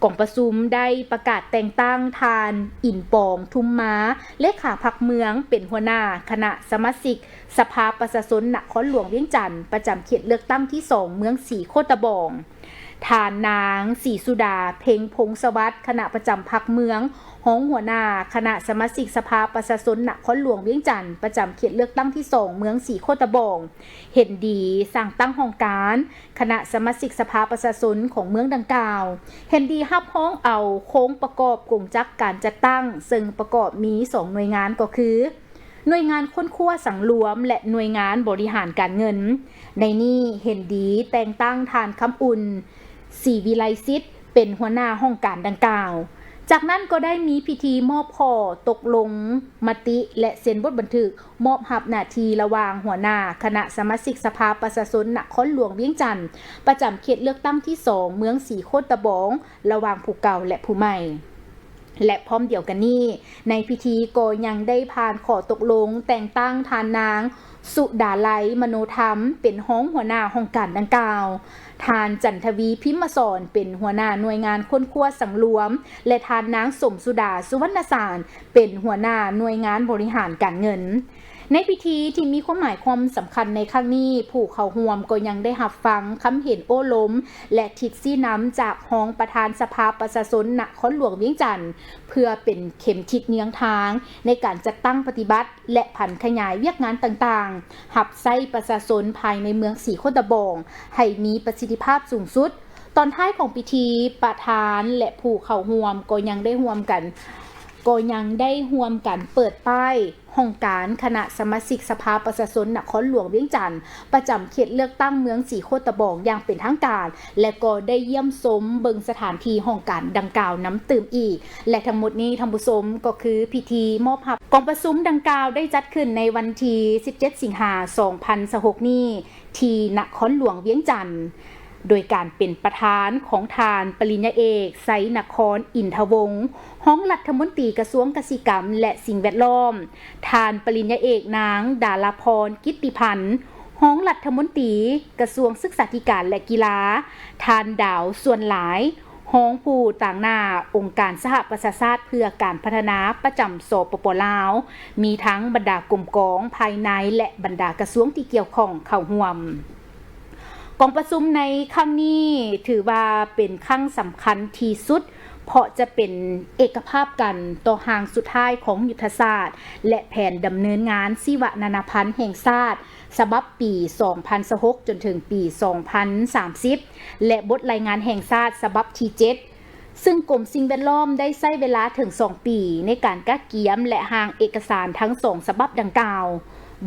ກອງປະຊຸມໄດ້ປະກາດແຕ່ງຕັ້ງທ່ານ ອິນປອງ ທຸມມາ ເລຂາພັກເມືອງ ເປັນຫົວໜ້າຄະນະສະມາຊິກສະພາປະຊາຊົນນະຄອນຫຼວງວຽງຈັນ ປະຈຳເຂດເລືອກຕັ້ງທີສອງ ເມືອງສີໂຄດຕະບອງ. ທ່ານນາງ ສີສຸດາ ເພັງພົງສະຫວັດ ຄະນະປະຈຳພັກເມືອງ, ຮອງຫົວໜ້າຄະນະສະມາຊິກສະພາປະຊາຊົນນະຄອນຫຼວງວຽງຈັນ ປະຈຳເຂດເລືອກຕັ້ງທີສອງ ເມືອງສີໂຄດຕະບອງ ເຫັນດີສ້າງຕັ້ງຫ້ອງການຄະນະສະມາຊິກສະພາປະຊາຊົນຂອງເມືອງດັ່ງກ່າວ, ເຫັນດີຮັບຮອງເອົາໂຄງປະກອບກົງຈັກການຈັດຕັ້ງ ເຊິ່ງປະກອບມີສອງໜ່ວຍງານກໍຄື ໜ່ວຍງານຄົ້ນຄວ້າສັງລວມ ແລະ ໜ່ວຍງານບໍລິຫານການເງິນ. ໃນນີ້ເຫັນດີແຕ່ງຕັ້ງທ່ານ ຄຳອຸ່ນ ສີວິໄລສິດ ເປັນຫົວໜ້າຫ້ອງການດັ່ງກ່າວ. ຈາກນັ້ນກໍໄດ້ມີພິທີມອບຂໍ້ຕົກລົງມະຕິ ແລະ ເຊັນບົດບັນທຶກມອບຮັບໜ້າທີ່ລະຫວ່າງຫົວໜ້າຄະນະສະມາຊິກສະພາປະຊາຊົນນະຄອນຫຼວງວຽງຈັນ ປະຈຳເຂດເລືອກຕັ້ງທີສອງ ເມືອງສີໂຄດຕະບອງ ລະຫວ່າງຜູ້ເກົ່າ ແລະ ຜູ້ໃໝ່. ແລະ ພ້ອມດຽວກັນນີ້, ໃນພິທີກໍຍັງໄດ້ຜ່ານຂໍ້ຕົກລົງແຕ່ງຕັ້ງທ່ານນາງ ສຸດາໄລ ມະໂນທຳ ເປັນຮອງຫົວໜ້າຫ້ອງການດັ່ງກ່າວ, ທ່ານ ຈັນທະວີ ພິມມະສອນ ເປັນຫົວໜ້າໜ່ວຍງານຄົ້ນຄວ້າສັງລວມ ແລະ ທ່ານນາງ ສົມສຸດາ ສຸວັນນະສານ ເປັນຫົວໜ້າໜ່ວຍງານບໍລິຫານການເງິນ. ໃນພິທີທີ່ມີຄວາມໝາຍຄວາມສຳຄັນໃນຄັ້ງນີ້, ຜູ້ເຂົ້າຮ່ວມກໍຍັງໄດ້ຮັບຟັງຄຳເຫັນໂອ້ລົມ ແລະ ທິດຊີ້ນຳຈາກຮອງປະທານສະພາປະຊາຊົນນະຄອນຫຼວງວຽງຈັນ ເພື່ອເປັນເຂັມທິດເຍືອງທາງໃນການຈັດຕັ້ງປະຕິບັດ ແລະ ຜັນຂະຫຍາຍວຽກງານຕ່າງໆ ຮັບໃຊ້ປະຊາຊົນພາຍໃນເມືອງສີໂຄດຕະບອງ ໃຫ້ມີປະສິດທິພາບສູງສຸດ. ຕອນທ້າຍຂອງພິທີ, ປະທານ ແລະ ຜູ້ເຂົ້າຮ່ວມກໍຍັງໄດ້ຮ່ວມກັນ, ກໍຍັງໄດ້ຮ່ວມກັນເປີດປ້າຍ ຫ້ອງການຄະນະສະມາຊິກສະພາປະຊາຊົນນະຄອນຫຼວງວຽງຈັນ ປະຈຳເຂດເລືອກຕັ້ງເມືອງສີໂຄດຕະບອງຢ່າງເປັນທາງການ ແລະ ກໍໄດ້ຢ້ຽມຊົມເບິ່ງສະຖານທີ່ຫ້ອງການດັ່ງກ່າວນຳຕື່ມອີກ. ແລະ ທັງໝົດນີ້, ທ່ານຜູ້ຊົມ, ກໍຄືພິທີມອບຮັບ. ກອງປະຊຸມດັ່ງກ່າວໄດ້ຈັດຂຶ້ນໃນວັນທີສິບເຈັດ ສິງຫາ ສອງພັນຊາວຫົກນີ້ ທີ່ນະຄອນຫຼວງວຽງຈັນ ໂດຍການເປັນປະທານຂອງທ່ານປະລິນຍາເອກ ໄຊນະຄອນ ອິນທະວົງ ຮອງລັດຖະມົນຕີກະຊວງກະສິກຳ ແລະ ສິ່ງແວດລ້ອມ, ທ່ານປະລິນຍາເອກນາງ ດາລາພອນ ກິດຕິພັນ ຮອງລັດຖະມົນຕີກະຊວງສຶກສາທິການ ແລະ ກິລາ, ທ່ານ ດາວ ຊວນຫຼາຍ ຮອງຜູ້ຕາງໜ້າອົງການສະຫະປະຊາຊາດເພື່ອການພັດທະນາປະຈຳ ສປປ ລາວ, ມີທັງບັນດາກົມກອງພາຍໃນ ແລະ ບັນດາກະຊວງທີ່ກ່ຽວຂ້ອງເຂົ້າຮ່ວມ. ກອງປະຊຸມໃນຄັ້ງນີ້ຖືວ່າເປັນຄັ້ງສຳຄັນທີ່ສຸດ ເພາະຈະເປັນເອກະພາບກັນຕໍ່ຮ່າງສຸດທ້າຍຂອງຍຸດທະສາດ ແລະ ແຜນດຳເນີນງານຊີວະນານາພັນແຫ່ງຊາດ ສະບັບປີສອງພັນຊາວຫົກ ຈົນເຖິງປີສອງພັນສາມສິບ ແລະ ບົດລາຍງານແຫ່ງຊາດສະບັບທີເຈັດ ຊຶ່ງກົມສິ່ງແວດລ້ອມໄດ້ໃຊ້ເວລາເຖິງສອງປີໃນການກະກຽມ ແລະ ຮ່າງເອກະສານທັງສອງສະບັບດັ່ງກ່າວ,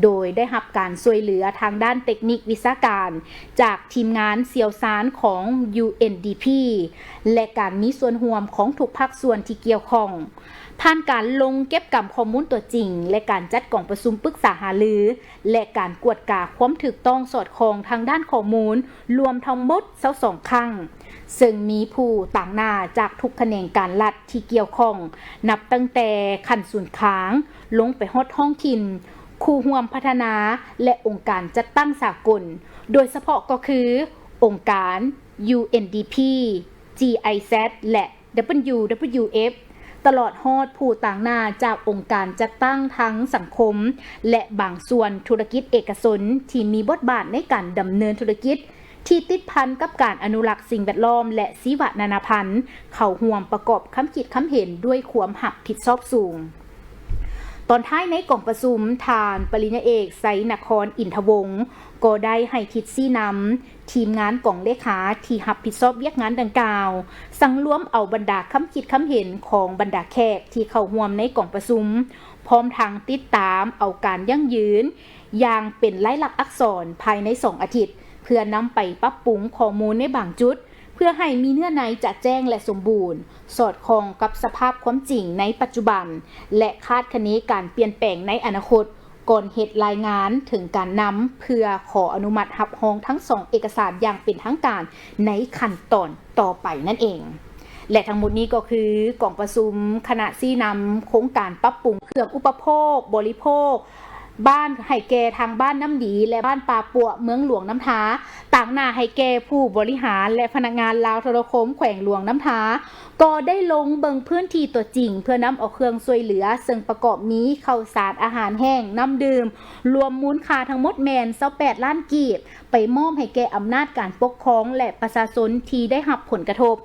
ໂດຍໄດ້ຮັບການຊ່ວຍເຫຼືອທາງດ້ານເຕັກນິກວິຊາການຈາກທີມງານຊ່ຽວຊານຂອງ UNDP ແລະ ການມີສ່ວນຮ່ວມຂອງທຸກພາກສ່ວນທີ່ກ່ຽວຂ້ອງ. ຜ່ານການລົງເກັບກຳຂໍ້ມູນຕົວຈິງ ແລະ ການຈັດກອງປະຊຸມປຶກສາຫາລື ແລະ ການກວດກາຄວາມຖືກຕ້ອງສອດຄ່ອງທາງດ້ານຂໍ້ມູນ ລວມທັງໝົດຊາວສອງຄັ້ງ, ເຊິ່ງມີຜູ້ຕາງໜ້າຈາກທຸກຂະແໜງການລັດທີ່ກ່ຽວຂ້ອງ, ນັບຕັ້ງແຕ່ຂັ້ນສູນກາງ ລົງໄປຮອດທ້ອງຖິ່ນ, ຄູ່ຮ່ວມພັດທະນາ ແລະ ອົງການຈັດຕັ້ງສາກົນ, ໂດຍສະເພາະກໍຄື ອົງການ UNDP, GIZ ແລະ WWF ຕະຫຼອດຮອດຜູ້ຕາງໜ້າຈາກອົງການຈັດຕັ້ງທາງສັງຄົມ ແລະ ບາງສ່ວນທຸລະກິດເອກະຊົນທີ່ມີບົດບາດໃນການດຳເນີນທຸລະກິດທີ່ຕິດພັນກັບການອະນຸລັກສິ່ງແວດລ້ອມ ແລະ ຊີວະນານາພັນ ເຂົ້າຮ່ວມປະກອບຄຳຄິດຄຳເຫັນດ້ວຍຄວາມຮັບຜິດຊອບສູງ. ຕອນທ້າຍໃນກອງປະຊຸມ, ທ່ານປະລິນຍາເອກ ໄຊນະຄອນ ອິນທະວົງ ກໍໄດ້ໃຫ້ທິດຊີ້ນຳ ທີມງານກອງເລຂາທີ່ຮັບຜິດຊອບວຽກງານດັ່ງກ່າວ, ສັງລວມເອົາບັນດາຄຳຄິດຄຳເຫັນຂອງບັນດາແຂກທີ່ເຂົ້າຮ່ວມໃນກອງປະຊຸມ, ພ້ອມທັງຕິດຕາມເອົາການຢັ້ງຢືນຢ່າງເປັນລາຍລັກອັກສອນພາຍໃນສອງອາທິດ, ເພື່ອນຳໄປປັບປຸງຂໍ້ມູນໃນບາງຈຸດ, ເພື່ອໃຫ້ມີເນື້ອໃນຈະແຈ້ງ ແລະ ສົມບູນ, ສອດຄ່ອງກັບສະພາບຄວາມຈິງໃນປັດຈຸບັນ ແລະ ຄາດຄະເນການປ່ຽນແປງໃນອະນາຄົດ. ກ່ອນເຮັດລາຍງານເຖິງການນຳ ເພື່ອຂໍອະນຸມັດຮັບຮອງທັງສອງເອກະສານຢ່າງເປັນທາງການໃນຂັ້ນຕອນຕໍ່ໄປນັ້ນເອງ. ແລະ ທັງໝົດນີ້ກໍຄືກອງປະຊຸມຄະນະຊີ້ນຳໂຄງການປັບປຸງເຄື່ອງອຸປະໂພກບໍລິໂພກ ບ້ານໃຫ້ແກ່ທາງບ້ານນ້ຳດີ ແລະ ບ້ານປ່າປົວະ ເມືອງຫຼວງນ້ຳທາ, ຕາງໜ້າໃຫ້ແກ່ຜູ້ບໍລິຫານ ແລະ ພະນັກງານລາວໂທລະຄົມແຂວງຫຼວງນ້ຳທາ ກໍໄດ້ລົງເບິ່ງພື້ນທີ່ຕົວຈິງ ເພື່ອນຳເອົາເຄື່ອງຊ່ວຍເຫຼືອ ເຊິ່ງປະກອບມີເຂົ້າສານອາຫານແຫ້ງ, ນ້ຳດື່ມ, ລວມມູນຄ່າທັງໝົດແມ່ນຊາວແປດລ້ານກີບ ໄປມອບໃຫ້ແກ່ອຳນາດການປົກຄອງ ແລະ ປະຊາຊົນທີ່ໄດ້ຮັບຜົນກະທົບ.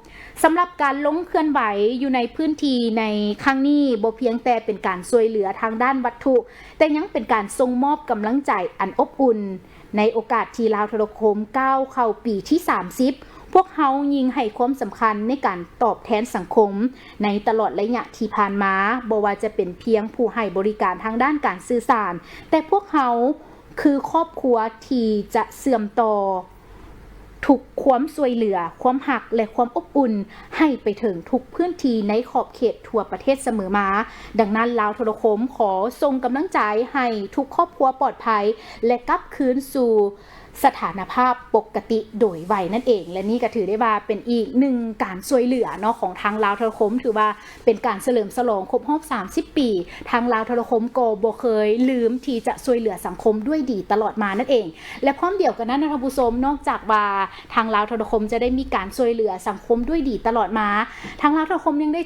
ສຳລັບການລົງເຄື່ອນໄຫວຢູ່ໃນພື້ນທີ່ໃນຄັ້ງນີ້ ບໍ່ພຽງແຕ່ເປັນການຊ່ວຍເຫຼືອທາງດ້ານວັດຖຸ, ແຕ່ຍັງເປັນການສົ່ງມອບກຳລັງໃຈອັນອົບອຸ່ນ. ໃນໂອກາດທີ່ລາວໂທລະຄົມກ້າວເຂົ້າປີທີສາມສິບ, ພວກເຮົາຍິ່ງໃຫ້ຄວາມສຳຄັນໃນການຕອບແທນສັງຄົມໃນຕະຫຼອດໄລຍະທີ່ຜ່ານມາ, ບໍ່ວ່າຈະເປັນພຽງຜູ້ໃຫ້ບໍລິການທາງດ້ານການສື່ສານ, ແຕ່ພວກເຮົາຄືຄອບຄົວທີ່ຈະເຊື່ອມຕໍ່ທຸກຄວາມຊ່ວຍເຫຼືອ, ຄວາມຮັກ ແລະ ຄວາມອົບອຸ່ນ ໃຫ້ໄປເຖິງທຸກພື້ນທີ່ໃນຂອບເຂດທົ່ວປະເທດສະເໝີມາ. ດັ່ງນັ້ນ, ລາວໂທລະຄົມຂໍສົ່ງກຳລັງໃຈໃຫ້ທຸກຄອບຄົວປອດໄພ ແລະ ກັບຄືນສູ່ ສະຖານະພາບປົກກະຕິໂດຍໄວນັ້ນເອງ ແລະ ນີ້ກໍຖືໄດ້ວ່າເປັນອີກໜຶ່ງການຊ່ວຍເຫຼືອເນາະ ຂອງທາງລາວໂທລະຄົມ ຖືວ່າເປັນການສະເຫຼີມສະຫຼອງຄົບຮອບສາມສິບປີ ທາງລາວໂທລະຄົມກໍບໍ່ເຄີຍລືມທີ່ຈະຊ່ວຍເຫຼືອສັງຄົມດ້ວຍດີຕະຫຼອດມານັ້ນເອງ. ແລະ ພ້ອມດຽວກັນນັ້ນນະທ່ານຜູ້ຊົມ ນອກຈາກວ່າທາງລາວໂທລະຄົມຈະໄດ້ມີການຊ່ວຍເຫຼືອສັງຄົມດ້ວຍດີຕະຫຼອດມາ, ທາງລາວໂທລະຄົມຍັງໄດ້